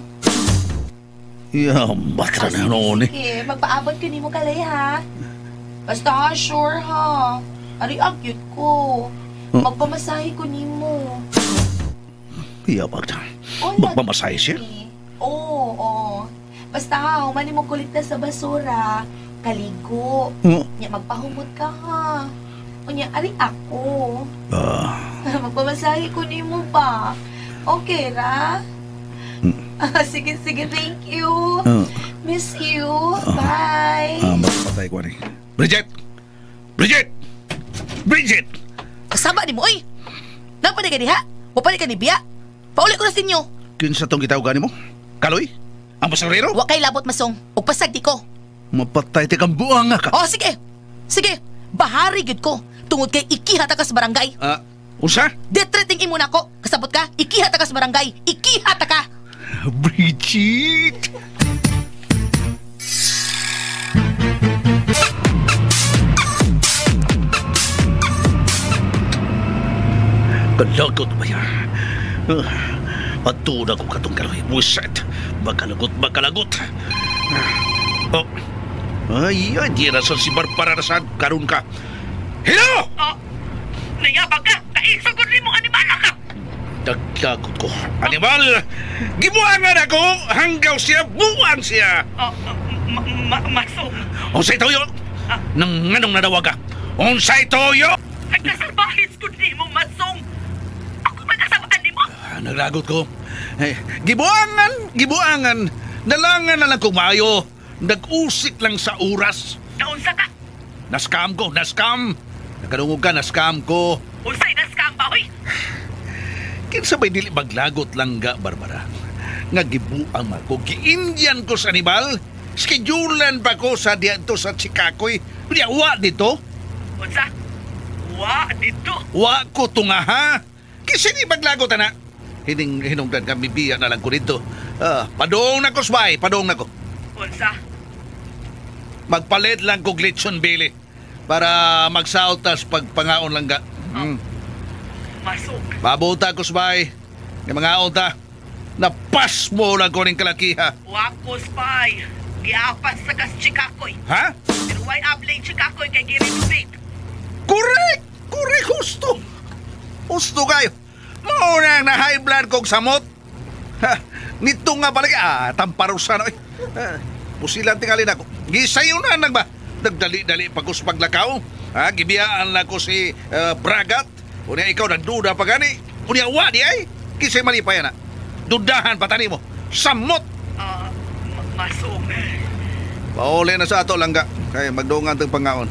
Yeah, batra na noon eh. Sige, magpaabot ko ni mo kalay, ha? Basta ha, sure ha. Ari, ang cute ko. Huh? Magpamasahe ko ni mo. Iya, bagta. Oh, Magpamasahe siya? Oo, oo. Basta ha, humani mo kulit na sa basura. Kaligo. Huh? Nya, magpahumot ka ha. Unya, ari ako. Ah. Magpamasahe ko ni mo pa. Okay ra? Sige, sige, thank you. Miss you. Bye. Magpatay ko ni. Bridget! Bridget! Bridget! Kasama ni mo, oy! Nagpaday ka diha? Wapaday ka ni Bia? Pauli ko na sa inyo. Kinsa tong gitawag mo? Kaloy? Ang basurero? Wa kay labot masong. Ug pasag di ko. Mapatay ti kang buang ka. Oh, sige. Sige. Bahari gyud ko. Tungod kay ikiha ta ka sa barangay. Unsa? Detreting imo nako. Kasabot ka? Ikiha ta ka sa barangay. Ikiha ta ka. Bridget! Kalagot ba yan? Patuna ko katong kaloy. Buset. Makalagot, makalagot. Oh. Ay, ay, di rason si Barbara Rasan. Karoon ka. Hello! Oh, nayabag ka! Kaisugod ni mo animal ka! Naglagot ko. Animal! Gibuangan ako! Hanggaw siya, buang siya! Oh, masong. Unsay toyo? Nang nganong nadawag ka? Unsay toyo? Ay, kasalbahis ko ni mo, masong! Ako man kasabaan ni mo! Naglagot ko. Eh, gibuangan! Gibuangan! Nalangan na lang kong maayo. Nag-usik lang sa oras. Naunsa ka? Nascam ko, nascam! Nakalungog ka, nascam ko. Unsay nascam ba, hoy? Kinsa ba'y dili maglagot lang ga, Barbara? Nga gibuang ako, gi-Indian ko sa animal. Schedulean pa ko sa dianto sa Chicagoy. Unya, wa dito. Unsa? Wa dito? Wa ko tunga, ha? Kasi di maglagot, ana. Hinungdan kami, biya na lang ko dito. Padung na ko, Spy. Padung na ko. Unsa? Magpalit lang ko glitchon, Billy. Para magsautas pagpangaon lang ga. Masok. Pabuta ko, Spy. Yung mga unta. Napas mo lang ko ning kalakiha. Wa ko, Spy. Giapas sa kas Chicagoy. Ha? Pero why ablay Chicagoy kay girenovate? Correct! Correct! Husto! Husto kayo. Mauna na high blood kong samot. Ha, nito nga pala. Tamparusan. Oy. Pusilan tingalin ako. Gisayo na nagba. Nagdali-dali pa ko sa paglakaw. Ha, gibiyaan lang ko si Bragat. Unya ikaw nagduda pa gani. Unya wa di ay. Kisay mali pa yan ha. Dudahan pa tani mo. Samot! Masong. Pauli na sa ato langga. Kaya magdungan tang pangaon.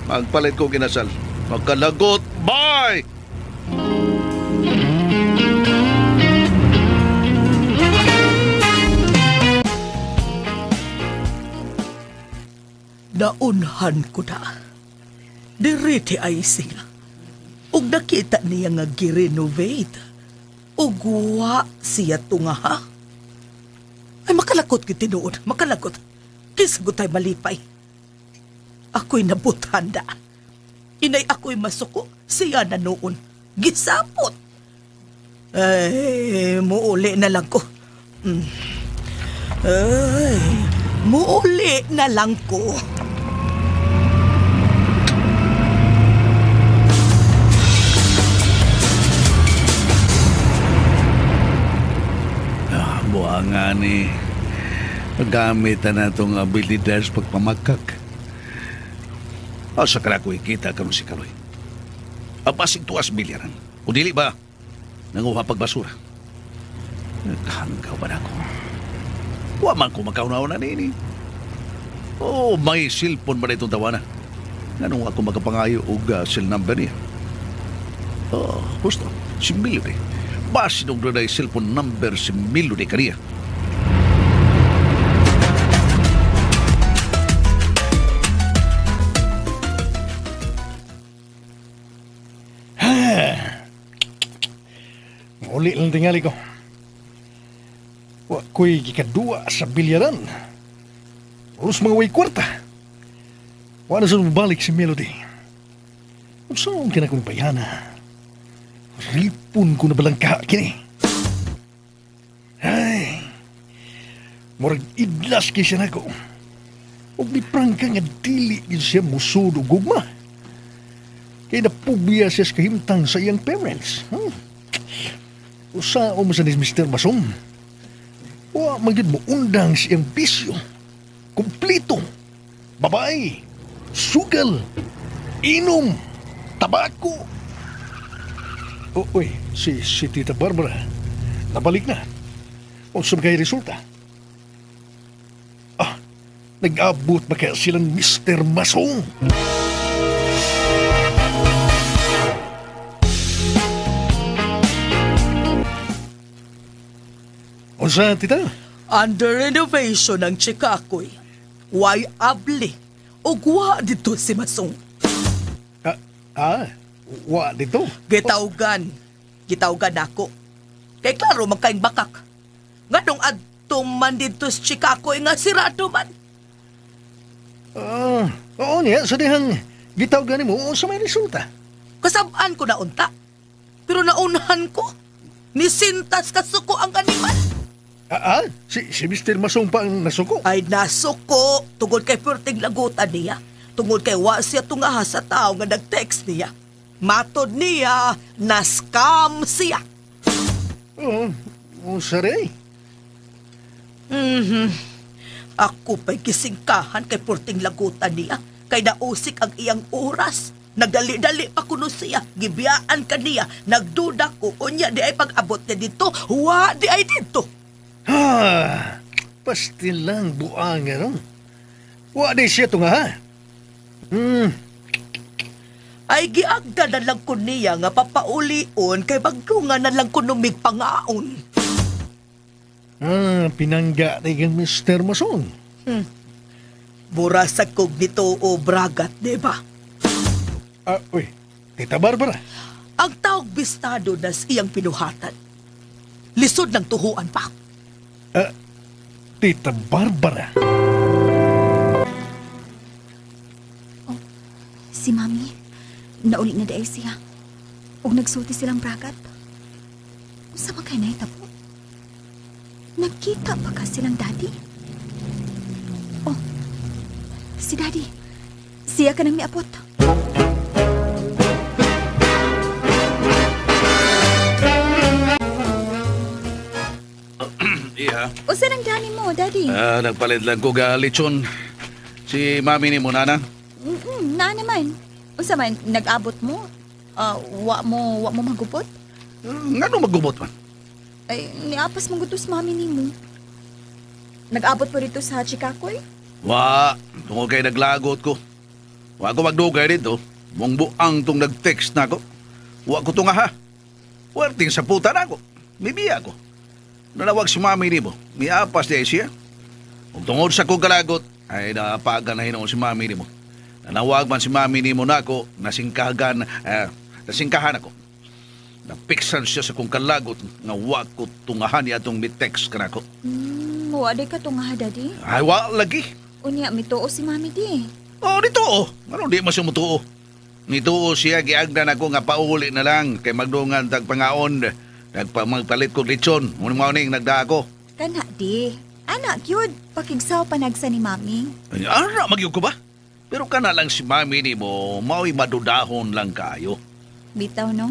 Magpalit ko kinasal. Magkalagot. Bye! Naunhan ko na. Diriti ay siya. Ug nakita niya nga girenovate. Ug wa siya tunga ha. Ay makalakot gyud tinuod, makalagot. Kisgot ay malipay. Ako'y nabuthanda. Inay ako'y masuko, siya na noon. Gisapot. Ay, muuli na lang ko. Ay, muuli na lang ko. Buanga ni. Gamit na itong abilidad sa pagpamakak. Asa ka na ko ikita karon si Kaloy. Apasig tuwas bilyaran. O dili ba? Nanguha pagbasura. Nagkahanggaw ba na ako? Wa man ko makauna-una nini. Oh, may cellphone ba na itong tawana? Nganong ako makapangayo og cell number niya? Oh, gusto. Si Melody. Basin og dunay cellphone number si Melody kaniya. Uli lang tingali ko. Wa ko'y gikadua sa bilyaran. Ulos mga way kwarta. Wa na sa balik si Melody. Unsa ang kinakong bayana? Ripon ko na balangka kini. Ay, murag idlas kay siya nako. Og ni prangka nga dili gid siya musud og gugma. Kay napubya siya sa kahimtang sa iyang parents. Usa o mo sa ni Mr. Masom. Wa man gyud mo undang sa iyang bisyo. Kumplito. Babae, sugal, inom, tabako. Oh, uy, si Tita Barbara, nabalik na. Unsa man kay resulta? Ah, nag-abot ba kaya silang Mr. Masong? Unsa, Tita? Under renovation ang Chikakoy. Why abli? O wa dito si Masong. Wa dito? Gitawgan. Gitawgan ako. Kay klaro magkaing bakak. Nganong adto man dito si Chikakoy nga sirado man. Oo niya, sa dihang gitawgan nimo unsa may resulta? Kasabaan ko na unta. Pero naunahan ko. Nisintas kasuko ang animal. Si Mr. Masong pa ang nasuko? Ay, nasuko. Tungod kay perting lagutan niya. Tungod kay wa siya tungaha sa tao nga nag-text niya. Matod niya, na-scam siya. Oo, saray. Ako pa'y gisingkahan kay perting lagutan niya. Kay nausik ang iyang oras. Nagdali-dali pa kuno siya. Gibiyaan ka niya. Nagduda ko. Unya, di ay pag-abot niya dito. Wa, di ay dito. Ha, pastilang buang ano. Wa di siya tunga ha. Ay giagda na lang ko niya nga papaulion kay bagdungan na lang ko numig pangaon. Pinangga ni kang Mr. Mason. Burasag kog nito o bragat, di ba? Uy, Tita Barbara. Ang taog bistado na sa iyang pinuhatan. Lisod ng tuhuan pa. Tita Barbara. Oh, si Mami, nauli na daay siya. Og nagsulti silang bragat. Unsa man kay nahitabo? Nagkita pa ka silang daddy? Oh, si daddy. Siya ka nang miabot. Iya. Usa nang dani mo, daddy? Nagpalit lang ko ga lechon. Si mami ni mo, nana? Na naman. Unsa man, nag-abot mo? Wa mo magubot? Ngano magubot man? Ay, niapas mong gutos mami ni mo. Nag-abot po rito sa Chikakoy? Wa, tungod kay naglagot ko. Wa ko magdugay dito. Mong buang tong nag-text na ako. Wa ko tunga ha. Werting sa puta na ako. Mibiya ko. Nanawag si mami ni mo. Miapas niya siya. Kung tungod sa kong kalagot, ay napagan na hinoon si mami ni mo. Nanawag man si mami ni mo na ako, nasingkahan ako. Napiksan siya sa kong kalagot nga wa ko tungahan niya atong mi-text ka na ako. Wa di ka tungaha, daddy? Ay, wa lagi. Unya, mituo si mami di. Oh, nituo. Ano di mo siya mutuo? Nituo siya, giagdan ako nga pauli na lang kay magdungan tagpangaon. Nagpalit ko lechon. Ngunang mauning, nagda ako. Kana di. Anak, yun. Pakigsaw panagsa ni mami. Ay, anak, magyug ko ba? Pero kana lang si mami ni mo, mao'y madudahon lang kayo. Bitaw, no?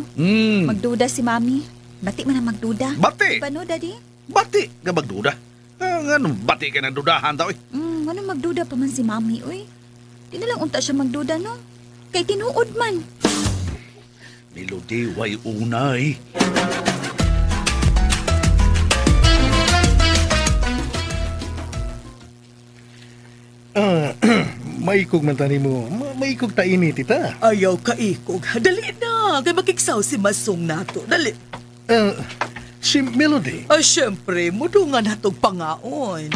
Magduda si mami. Bati man ang magduda. Bati? Diba, no, daddy? Bati ka magduda? Anong bati ka ng dudahan tao, eh? Anong magduda pa man si mami, uy? Di na lang unta siya magduda, no? Kay tinuod man. Melody, way unay. Maikog man tani mo. Maikog ta ini, tita. Ayaw ka ikog. Dali na. na, kay makiksaw si Masong nato. Dali. Si Melody? Ay, syempre, mudungan natog pangaon.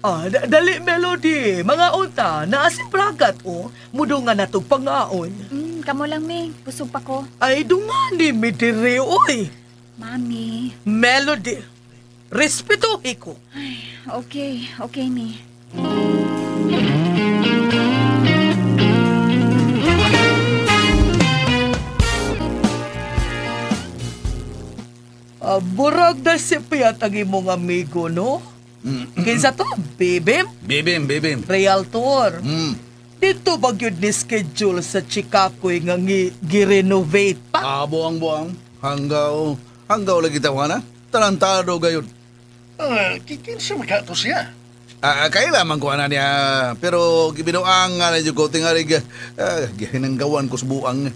Ah, dali, Melody. Mga unta, naa si Pragat, oh. Mudungan natog pangaon. Kamo lang, mi. Busog pa ko. Ay, dungan ni mi dire, oy. Mami. Melody, respetuhin ko. Ay, okay, okay, mi. Burag na si Piat ang imong amigo, no? Kinsa to? Bibim? Bibim, bibim. Realtor. Dito ba gyud ni schedule sa Chicagoy nga gi-renovate pa? Ah, buang-buang. Hanggaw lagi tawa na. Tarantado gayud. Kinsa makato siya? Kailan man ko ana niya. Pero gibinuang nga na ko tingali gihinanggawan ko sa buang.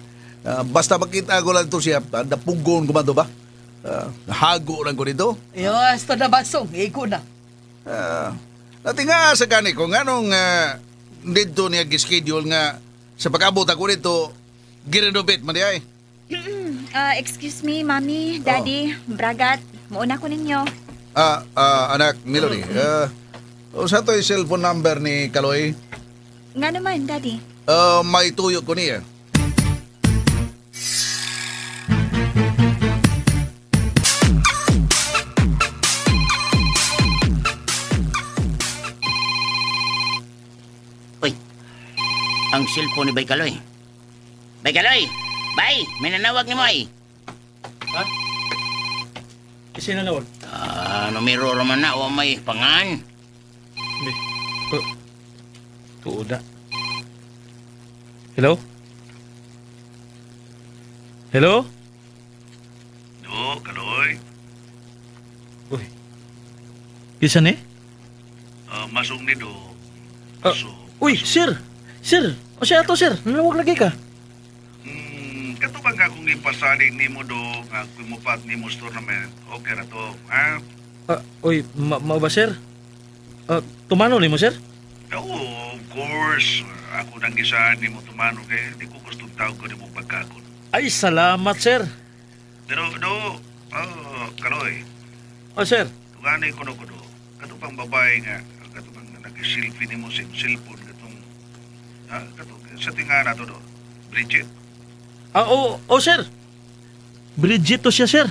Basta makita ko lang to siya, dapugon ko man to ba? Hago lang ko dito. Yes, to na basong. Igo na. Natinga sa gani ko nganong dito niya gischedule nga sa pag-abot ako dito, girenovate man di ay. Excuse me, Mami, Daddy, Bragat, muuna ko ninyo. Anak, Melody, sa to yung cellphone number ni Kaloy? Nga naman, Daddy. May tuyo ko niya. Uy, ang cellphone ni Bay Kaloy. Bay Kaloy! Bay! May nanawag ni mo ay. Ha? Kasi nanawag? Numero raman na o may pangan. Hindi. Tuod na. Hello? Hello? Do, Kaloy. Uy. Kisa ni? Masong ni do. Uy, sir! Sir! O siya ato, sir. Nanawag lagi ka. Katubang ka kung ipasalig ni mo do, nga kumupat ni mo tournament, okay na to, ha? Uy, mao ba, sir? Tumano ni mo, sir? Oo, of course. Ako nang gisaan ni mo tumano kay di ko gustong tawag ko ni mo pagkakon. Ay, salamat, sir. Pero, do, Kaloy. Oh, sir. Tuganay ko no ko do. Katupang babae nga, katupang nag-selfie ni mo sa cellphone, katong, katong, sa tinga na to do, Bridget. Oo, sir. Bridget to siya, sir.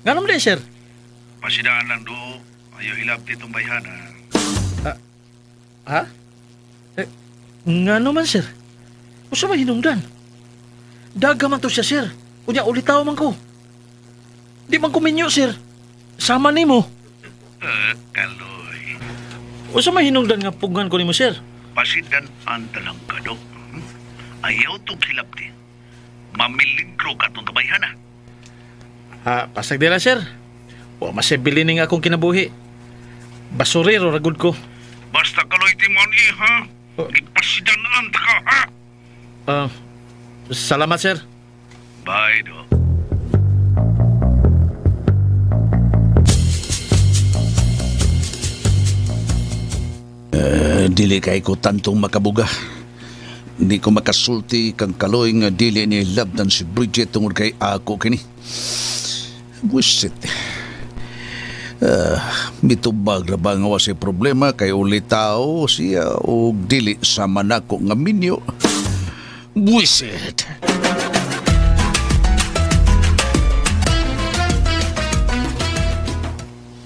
Nga naman din, sir. Pasidaan lang do. Ayaw ilap ditong bayhana. Ha? Nga naman, sir. Usa man hinungdan. Daga man to siya, sir. Unya, ulitaw man ko. Di man ko minyo, sir. Sama ni mo. Kaloy. Usa man hinungdan nga pugan ko nimo, sir. Pasidan ang talang ka do. Ayaw tong hilapti. Mamiligro ka itong kabayhana. Pasag dila, sir. Wa masibili ning akong kinabuhi. Basurero ragud ko. Basta kaloy timon ha? Ipasidanaan ta ka, ha? Salamat, sir. Bye, do. Dili kay ko tantong makabuga. Hindi ko makasulti kang Kaloy nga dili ni labdan si Bridget tungod kay ako kini. Buisit. Mitubag na ba nga wasi problema kay ulitaw siya o dili sa manako nga minyo. Buisit.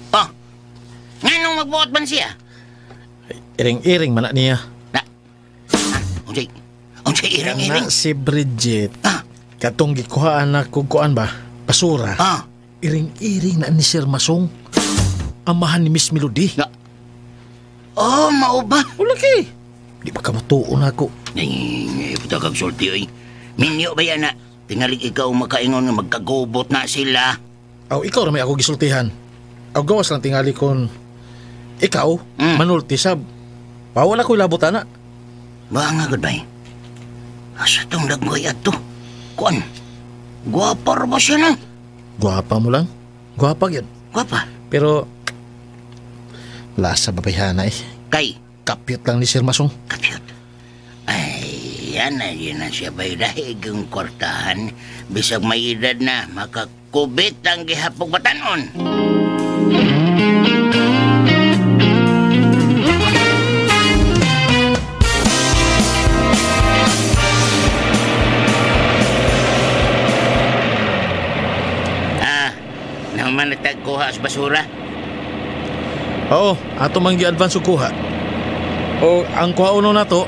Oh, nganong magbuot man siya? Iring-iring man na niya. Unsay iring-iring? Na si Bridget. Katong gikuhaan na kukuan ba? Basura. Iring-iring na ni Sir Masong. Amahan ni Miss Melody. Na. Oh, mao ba? Wala kay. Di ba ka matuon ako? Ay, puta kag sulti oy. Minyo ba yan na? Tingalig ikaw makaingon nga magkagubot na sila. Aw, ikaw ra may ako gisultihan. Aw, gawas lang tingali kon ikaw, manulti sab. Bawal ako ilabot ana. Ba nga goodbye. Asa tong laggoy adto? Kuan. Gwapa ra ba siya na? Gwapa mo lang. Gwapa gyud. Gwapa. Pero lasa babayhana eh. Kay kapyot lang ni Sir Masong. Kapyot. Yan na, yun na siya ba'y dahig ang kwartahan. Bisag may edad na, makakubit ang gihapog batanon. Ah, naman natagkuha sa basura? Oo, ato mang gi-advance og kuha. O ang kuha uno nato,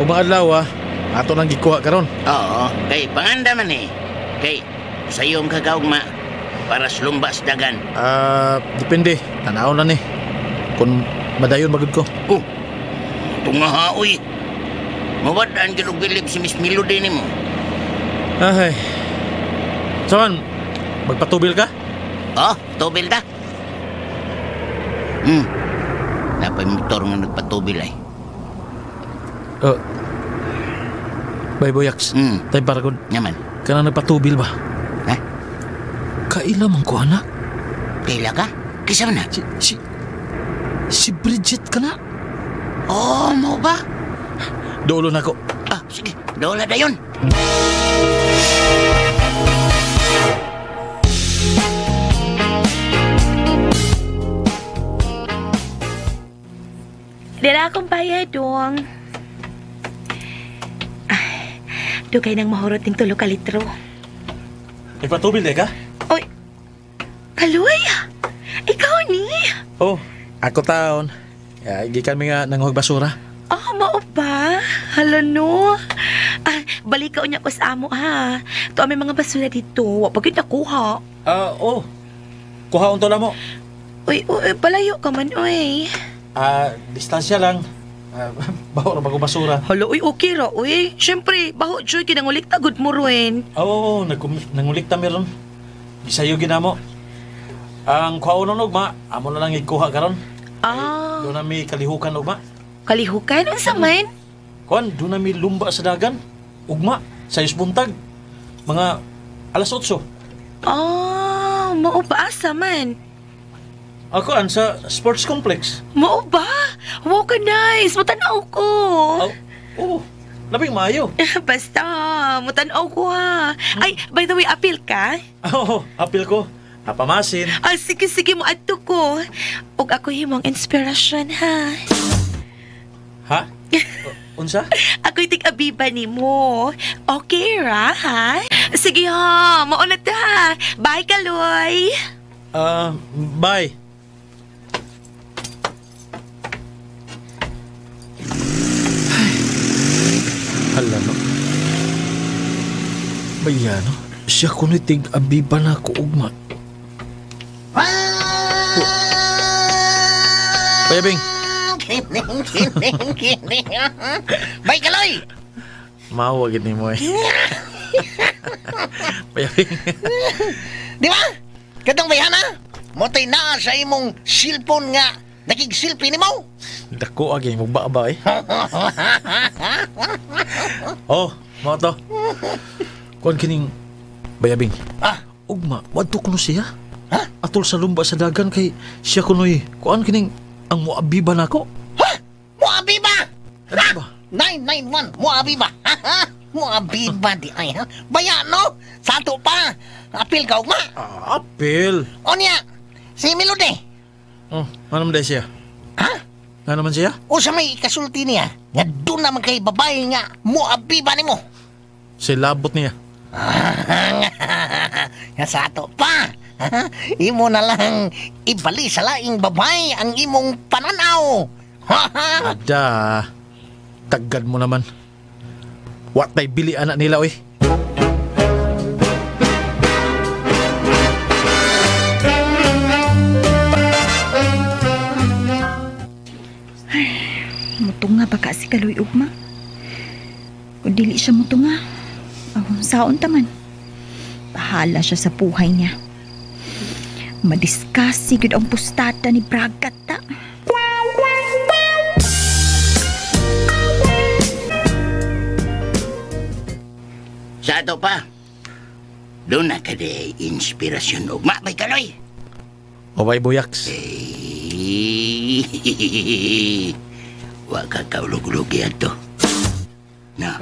ug mga adlaw, ato nang gikuha karon. Oo, kay panganda man eh. Kay sayong kagaugma para sa lumbas dagan. Depende, tanaw na ni. Kung madayon magud ko. Oh, tunga uy. Mawad-an gyud og bilib si Miss Melody nimo. Ay. Saman, magpatubil ka? Oh, tubil ta. Napay motor nga nagpatubil ay. Bay Boyax. Tay paragod. Naman. Kana nagpatubil ba? Ha? Kaila man ko anak. Kaila ka? Kisa man na? Si Bridget ka na. Oh, mo ba? Dulo na ko. Ah, sige. Dulo na dayon. Dira akong bayad, dong. Dugay nang mahurot ning tulo ka litro. Nagpatubil di ka? Oy, Kaloy! Ikaw ni? Oh, ako taon. Ya, gikan mi nga nanguhag basura. Oh, mao ba? Hala no. Ah, balik ka unya ko sa amo ha. To may mga basura dito. Wa pa gyud nakuha. Oh. Kuha unto na mo. Uy, uy, palayo ka man, uy. Distansya lang. Baho ra bago basura. Hala, uy, okay ra, uy. Siyempre, baho joy kinangulikta gud mo ruin. Oo, nangulikta mi ron. Gisayo ginamo. Ang kuha uno ugma, amo na lang ikuha karon. Ah. Doon na mi kalihukan ugma. Kalihukan unsa man? Kuan, doon na mi lumba sa dagan. Ugma, sa buntag. Mga 8:00. Ah, mao ba asa man? Ako an sa sports complex. Mao ba? Wow ka nice. Mutanaw ko. Oh, oh, labing maayo. Basta, mutanaw ko ha. Ay, by the way, apil ka? Oo, apil ko. Napamasin. Ah, sige, sige, mo adto ko. Ug ako himong inspiration ha. Ha? Unsa? Ako'y tig-abiba ni mo. Okay ra, ha? Sige ha, mauna ta ha. Bye, Kaloy. Bye. Hala no. Baya no. Siya kuno'y tig-abiba na ako ugma. Bayabing. Kining, kining, kining. Bay Kaloy! Mawagin ni mo eh. Bayabing. Di ba? Katong bayhana, motay naa sa imong cellphone nga nakig-selfie ni mo. Dako agi mo ba ba eh. Oh, mao to. Kuan kining Bayabing. Ah, ugma, wadto kuno siya. Ha? Atol sa lumba sa dagan kay siya kunoy. Kuan kining ang moabiba nako. Ha? Moabiba? Ano ba? 991 moabiba. Moabiba di ay ha. Baya no? Sato pa. Apil ka ugma. Ah, apil. Onya, si Melody. Oh, ano man siya? Ha? Ano man siya? O sa may kasulti niya, nga doon naman kay babae nga moabiba nimo. Silabot niya. Nga sa ato pa. Imo na lang ibali sa laing babae ang imong pananaw. Ada, tagad mo naman. Watay bili anak nila, oy. Ay, mutunga ba ka si Kaloy ugma? Kung dili siya mutunga, saon taman. Bahala siya sa buhay niya. Madiskasi gud ang pustada ni Bragat ta. Sa ato pa, doon na ka di inspirasyon ugma bay Kaloy. O bay Buyaks. Wa ka kaulog-ulogi ato. Na.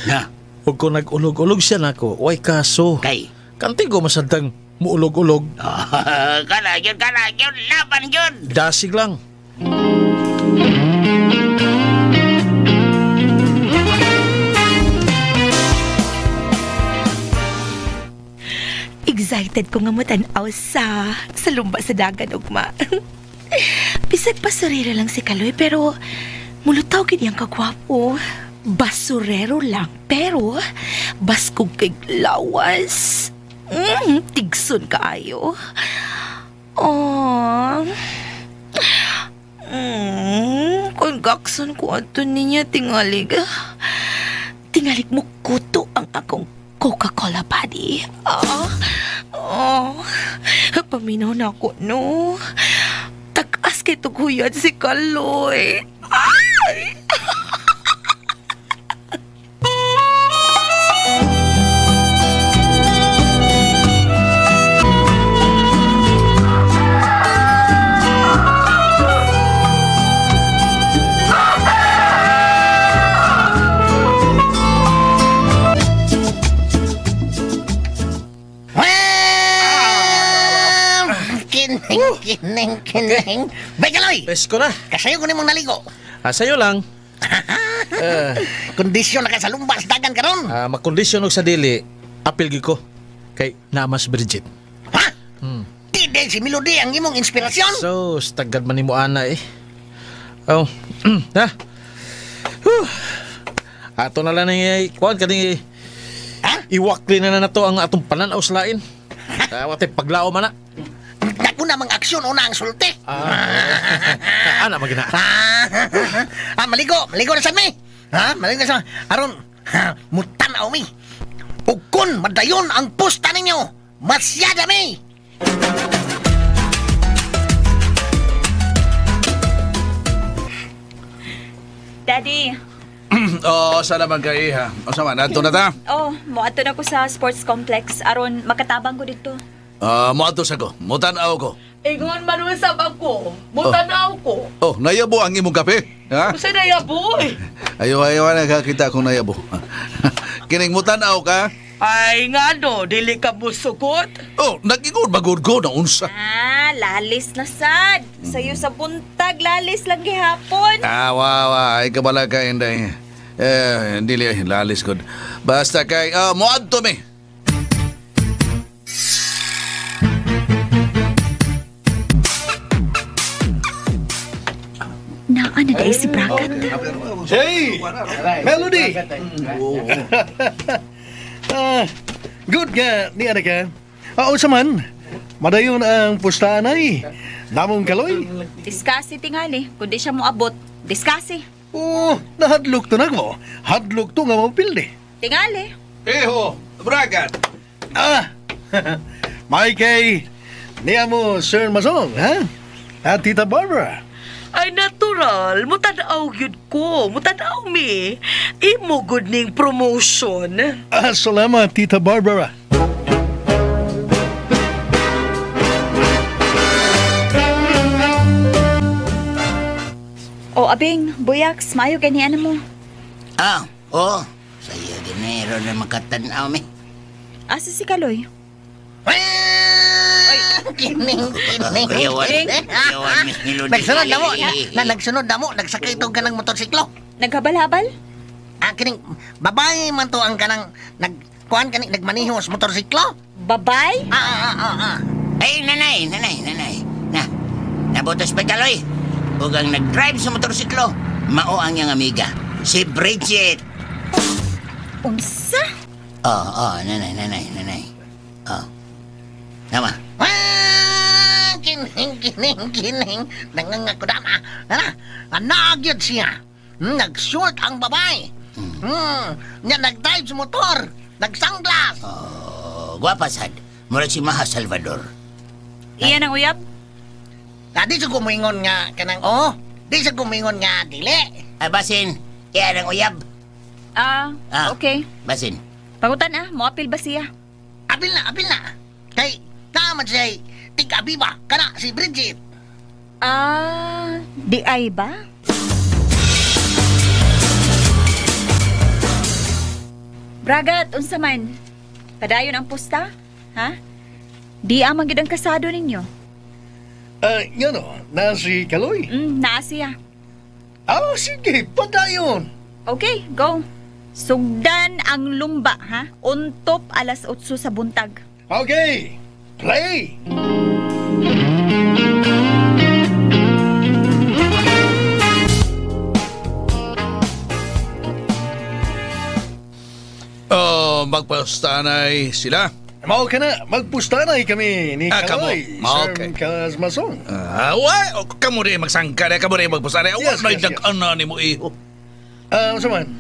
Na. Ug kung nag-ulog-ulog siya nako, way kaso. Kay? Kantigo masantang muulog-ulog. Kana gyud, laban gyud. Dasig lang. Excited ko nga mo-tanaw sa lumba sa dagan, ugma. Bisag basurero lang si Kaloy, pero mulutaw gid iyang kagwapo. Basurero lang, pero baskog kay lawas. Tigson kaayo. Oh. Kung gakson ko ato niya, tingalig. Tingalig mo kuto ang akong Coca-Cola body. Paminaw na ako, no? Tag-as kay tuguyan si Kaloy. Ay! Kining. Bay Kaloy! Presko na. Kasayo ko nimong naligo. Sayo lang. Kondisyon na ka sa lumbas dagan karon. Makondisyon og sa dili, apil gyud ko kay namas Bridget. Ha? Di si Melody ang imong inspirasyon. So, tagad man nimo ana eh. Oh, ha. Huh. Ato na lang ni kuan kaning iwakli na nato ang atong panan-aw sa lain. Wate paglao man na. Dako na mang aksyon una ang sulti. Ana magina. Maligo, maligo na sa mi. Ha, maligo na sa aron mutan-aw mi. Ug kun madayon ang pusta ninyo, masyada mi. Daddy. Oo, sana man kay iha. O sama, nato na ta. Oh, moadto na ko sa sports complex aron makatabang ko dito. Moadto sa ko. Mutan-aw ko. Ingon man usab ako. Mutan-aw ko. Oh, nayabo ang imong kape. Ha? Usa nayabo eh. Ayaw, ayaw nakakita akong nayabo. Kining mutan-aw ka? Ay nga no, dili ka musugot. Oh, nag-ingon bagod ko na unsa. Ah, lalis na sad. Sayo sa buntag, lalis lang gihapon. Ah, wa, ay kabala ka inday. Eh, dili ay lalis gud. Basta kay moadto mi. Naa na dai si Bragat. Hey! Melody! Good nga ni anak ka. Unsa man, madayon ang pustahan ay. Namong Kaloy. Diskasi tingali, kun di siya moabot. Diskasi. Oh, nahadlok to na ko. Hadlok to nga mapildi. Tingali. Eho, Bragat. Mikey, niya mo Sir Masong, ha? At Tita Barbara. Ay natural, mutanaw gyud ko, mutanaw mi. Imo gud ning promotion. Salamat, Tita Barbara. O abing, buyaks, maayo gani ano mo. Oh, sayo ginero na makatanaw mi. Asa si Kaloy? Kining. Kuyawan, Miss Melody. Nagsunod na mo. Nagsunod na mo. Nagsakay ito ka ng motorsiklo. Naghabal-habal? Kining, babae man to ang kanang nagkuhan kaning nagmaniho sa motorsiklo. Babay? Ay, nanay. Na, nabutos pa Kaloy. Ug ang nag-drive sa motorsiklo, mao ang iyang amiga, si Bridget. Unsa? Oh, nanay. Oh. Tama. Kining. Nangangako dama. Nagyod siya. Nag-short ang babae. Nya nag-drive sa motor. Nag-sunglass. Oh, gwapa sad. Murag si Maha Salvador. Iyan ang uyab? Di sa gumingon nga kanang di sa gumingon nga dili. Ay, basin. Iyan ang uyab. Okay. Basin. Pangutan moapil ba siya? Apil na. Kay naman siya tig-abiba kana si Bridget. Di ay ba? Bragat, unsa man? Padayon ang pusta? Ha? Di amang gid ang kasado ninyo. Ngano, na si Kaloy? Naa siya. Ah, sige, padayon. Okay, go. Sugdan ang lumba, ha? Untop 8:00 sa buntag. Okay, play! Oh, magpustanay sila. Mao ka na, magpustanay kami ni Kaloy. Okay. Sir Masong. Kamu rin magsangka na, kamu rin magpustanay. Yes, may yes, dag-ana ni mo iho. Unsa man?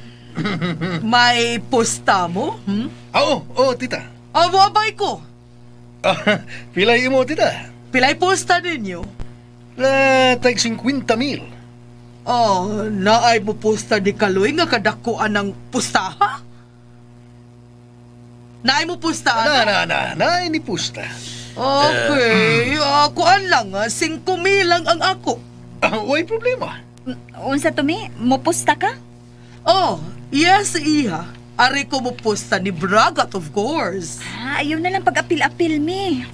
May pusta mo? Hmm? Oo, oh, tita. Amo abay ko. Pilay mo, tita. Pilay pusta ninyo? Tag 50,000. Oh, naay mo pusta ni Kaloy nga kadakuan ng pustaha? Naay mo pusta, ana? Na, naay ni pusta. Okay, kuan lang, 5,000 lang ang ako. Way problema. Unsa tumi? Mupusta ka? Oh, yes, iha. Ari ko mupusta ni Bragat, of course. Ah, ayaw na lang pag-apil-apil, mi.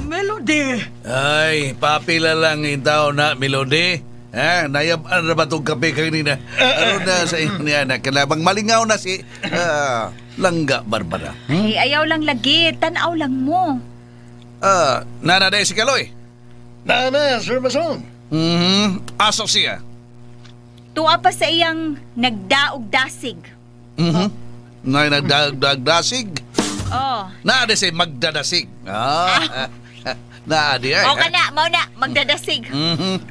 Melody. Ay, papila lang itaw na, Melody. Ha, nayab-an na ba itong kape kanina? Ano na sa inyo niya na? Kalabang malingaw na si Langga Barbara. Ay, ayaw lang lagi. Tanaw lang mo. Nana na si Kaloy. Nana, Sir Mason. Aso siya. Tuwa pa sa iyang nagdaog-dasig. Nay, nagdaog-dasig? Oh. Naa di siya magdadasig. Ah. Naa di ay. O ka na, mao na, magdadasig.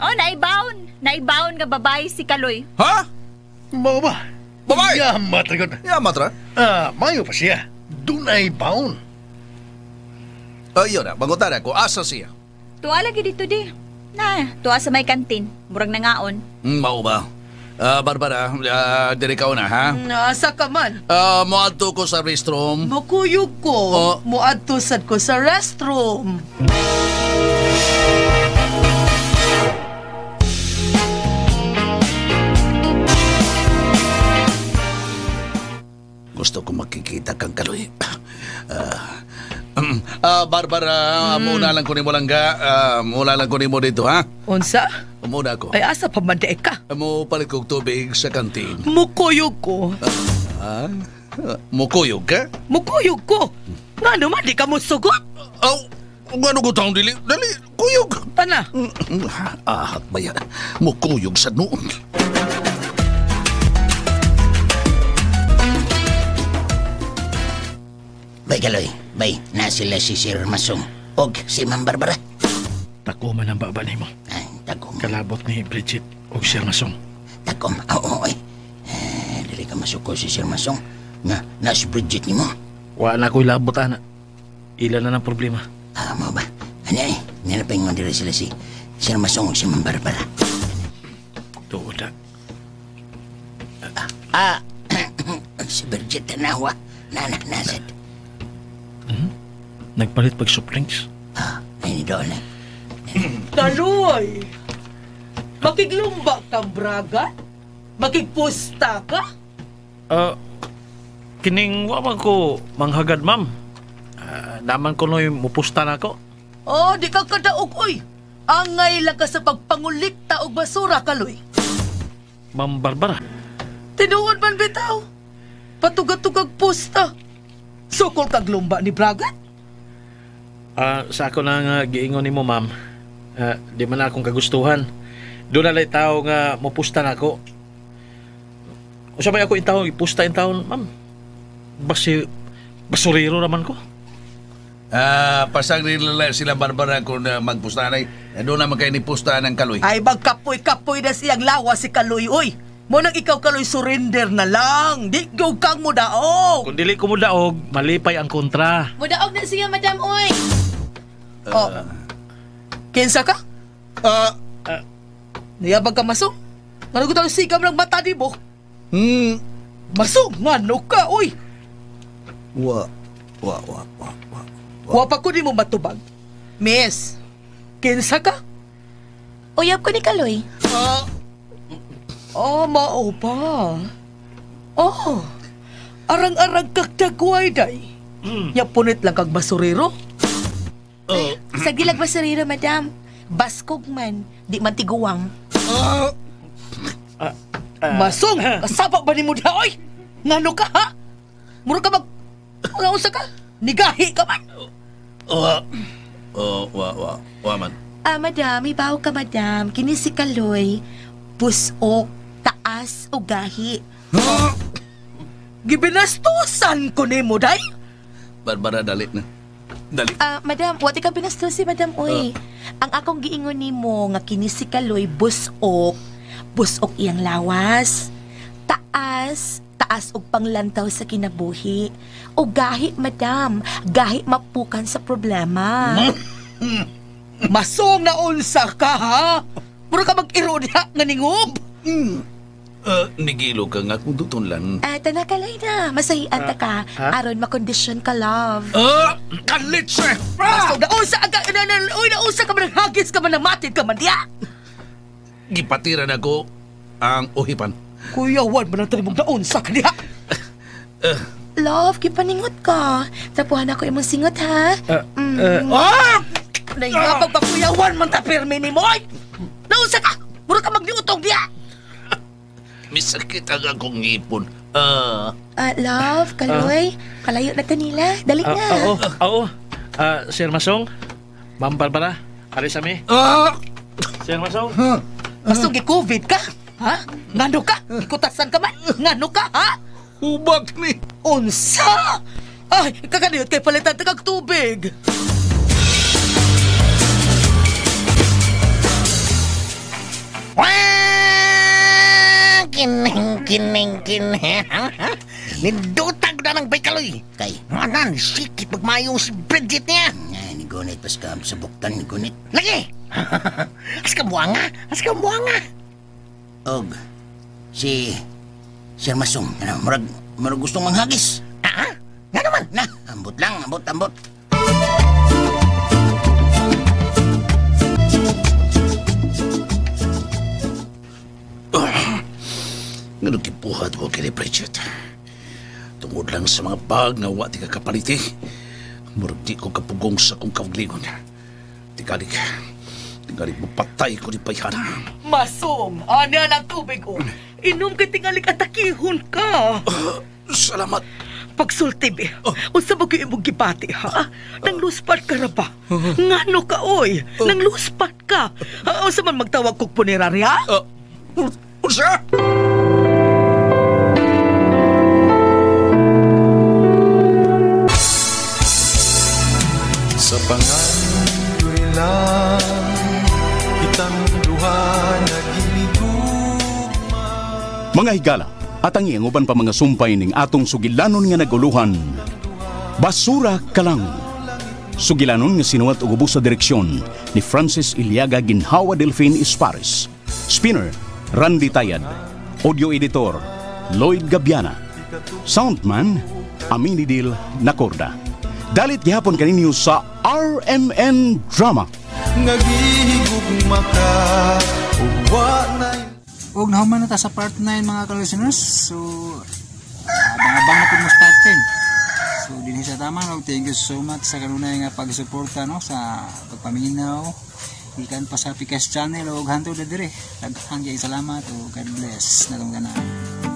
Oh, naibaon. Naibaon nga babae si Kaloy. Ha? Mao ba? Babae? Yamat ra gud. Yamat ra? Mayo pa siya. Dunay baon. Ayun na, bangutan ako. Asa siya? Tuwa lagi dito di. Na, tuwa sa may kantin. Murag nangaon. Mao ba? Barbara, diri ka una, ha? Asa ka man? Moadto ko sa restroom. Mukuyog ko. Oh. Moadto sad ko sa restroom. Gusto ko makikita kang Kaloy. Barbara, muna lang ko ni mo langga. Muna lang ko ni mo dito, ha? Unsa? Muna ako. Ay, asa pa man di ka? Mo palit kog tubig sa kantin. Mukuyog ko. Mukuyog ka? Mukuyog ko. Nga naman, di ka mo sugot? Oh, ano ko taong dili? Dali, kuyog. Tana. Ahat ba yan? Mukuyog sa noon. Bay, Kaloy. Bay, na sila si Sir Masong og si Ma'am Barbara. Takuman ang baba nimo. Ay, takum. Kalabot ni Bridget og Sir Masong. Takum. Oo, oy. Dili ka masuko si Sir Masong. Nga, na si Bridget nimo. Wa na ko'y labot, ana. Ila na ng problema. Ah, mo ba? Ano ay? Nilaping mo dili sila si Sir Masong og si Ma'am Barbara. Tuod na. Si Bridget tanawa. Na, nasad. Nagpalit pag soft drinks. Ay, ni doon eh. Kaloy! Makiglumba kang Braga? Makigpusta ka? Kining wa man ko manghagad, ma'am. Naman ko no'y mupusta na ako. Oh, di ka kadaog, oy. Angay lang ka sa pagpangulikta og basura, Kaloy. Ma'am Barbara. Tinuod man bitaw. Patugatugag pusta. Sukol kag lumba ni Bragat? Sa ako na nga giingon nimo, ma'am. Di man akong kagustuhan. Doon na lang tao nga mupusta na ako. Usa may ako intawon, ipusta intawon, ma'am. Basi, basurero naman ko. Pasang nila sila Barbara kung magpusta na. Doon naman kayo ni pusta ng Kaloy. Ay, magkapoy-kapoy na siyang lawa si Kaloy, oy. Mo nang ikaw, Kaloy, surrender na lang. Di gyud kang mudaog. Kung dili ko mudaog, malipay ang kontra. Mudaog na siya, madam, oy. Oh. Kinsa ka? Niyabag ka, Masong? Ano ko tawag sikam ng mata di mo? Masong, ngano ka, oy. Wa. Wa pa ko di mo matubag. Miss, kinsa ka? Uyab ko ni Kaloy. Oh, mao pa. Oh. Arang-arang kag dagway day. Ya punit lang kag basurero. Oh. Sa gilag basurero, madam. Baskog man, di man tiguwang. Masong, kasaba ba nimo diha oy? Ngano ka ha? Mura ka mag mga unsa ka? Nigahi ka man. Wa. Oh, wa wa. Wa man. Ah, madam, ibaw ka, madam. Kini si Kaloy, busok, taas o gahi. Gibinastusan ko nimo day. Barbara, dali na. Dali. Ah, madam, wati ka binastusi, madam, oy. Ang akong giingon nimo nga kini si Kaloy busok, busok iyang lawas. Taas, taas og panglantaw sa kinabuhi. O gahi, madam, gahi mapukan sa problema. Masong na unsa ka ha? Mura ka mag-iro diha nga ningob. Nigilo ka nga kung dutunlan. Ah, tanakalay na. Masahian ta ka. Aron makondisyon ka, love. Kalitse! Masong na unsa aga na na oy na unsa ka man hagis ka man namatid ka man diha. Gipatiran ako ang uhipan. Kuya, wan man ang tanimong naunsa ka diha. Love, gipaningot ka. Tapuhan ako imong singot, ha? Ah! Nahihapag pa kuya, wan man ta pirmi ni mo, oy! Naunsa ka! Mura ka magniutong diha! Misakit ang akong ngipon. Love, Kaloy, kalayo na ta nila. Dali na. Oo, oo. Sir Masong, Ma'am Barbara, alis kami. Sir Masong. Masong gi-COVID ka? Ha? Ngano ka? Gikutasan ka man? Ngano ka, ha? Hubag ni! Unsa! Ay, kakaniyot kay palitan ta kag tubig. Wah! Kining, kining, kining. Nindutag na ng baykaloy. Kay? Manan, sikit magmayo si Bridget niya. Nga, ni Gunit, paska sa buktan ni Gunit. Lagi! As ka buwanga! As ka buwanga! Og, si Sir Masong, ano, murag gustong manghagis. Ah? Nga naman! Na, ambot lang, ambot, ambot. Nga gibuhat ko kini Bridget. Tungod lang sa mga bag nga wa ti kakapaliti. Murag di ko kapugong sa kong kawglingon. Tingalik, tingalik mo patay ko ni Payhana. Masong, ana lang tubig ko. Inom kay tingalik at takihon ka. Salamat. Pagsulti, be. Unsa ba kayo imong gibati, ha? Nang luspat ka ra ba? Ngano ka, oy? Nang luspat ka. Unsa man magtawag kog punerarya? Unsa? Sa pangandoy lang kitang duha naghinigugma. Mga higala, atangi ang uban pa mga sumpay ning atong sugilanon nga naguluhan. Basura ka lang. Sugilanon nga sinuwat og ubos sa direksyon ni Francis Iliaga Ginhawa Delfin Espares. Spinner, Randy Tayad. Audio editor, Lloyd Gabiana. Soundman, Aminidil Nacorda. Dalit gihapon kaninyo sa RMN Drama. Ngagihigugma ka ug wa na. Og nahuman na ta sa part 9 mga ka-listeners. So abang-abang na po mo sa part 10. So dinhi sa tama no, thank you so much sa kanunay nga pagsuporta no sa pagpaminaw gikan pa sa Pikas Channel og hantod na dire. Daghang salamat ug God bless natong tanan.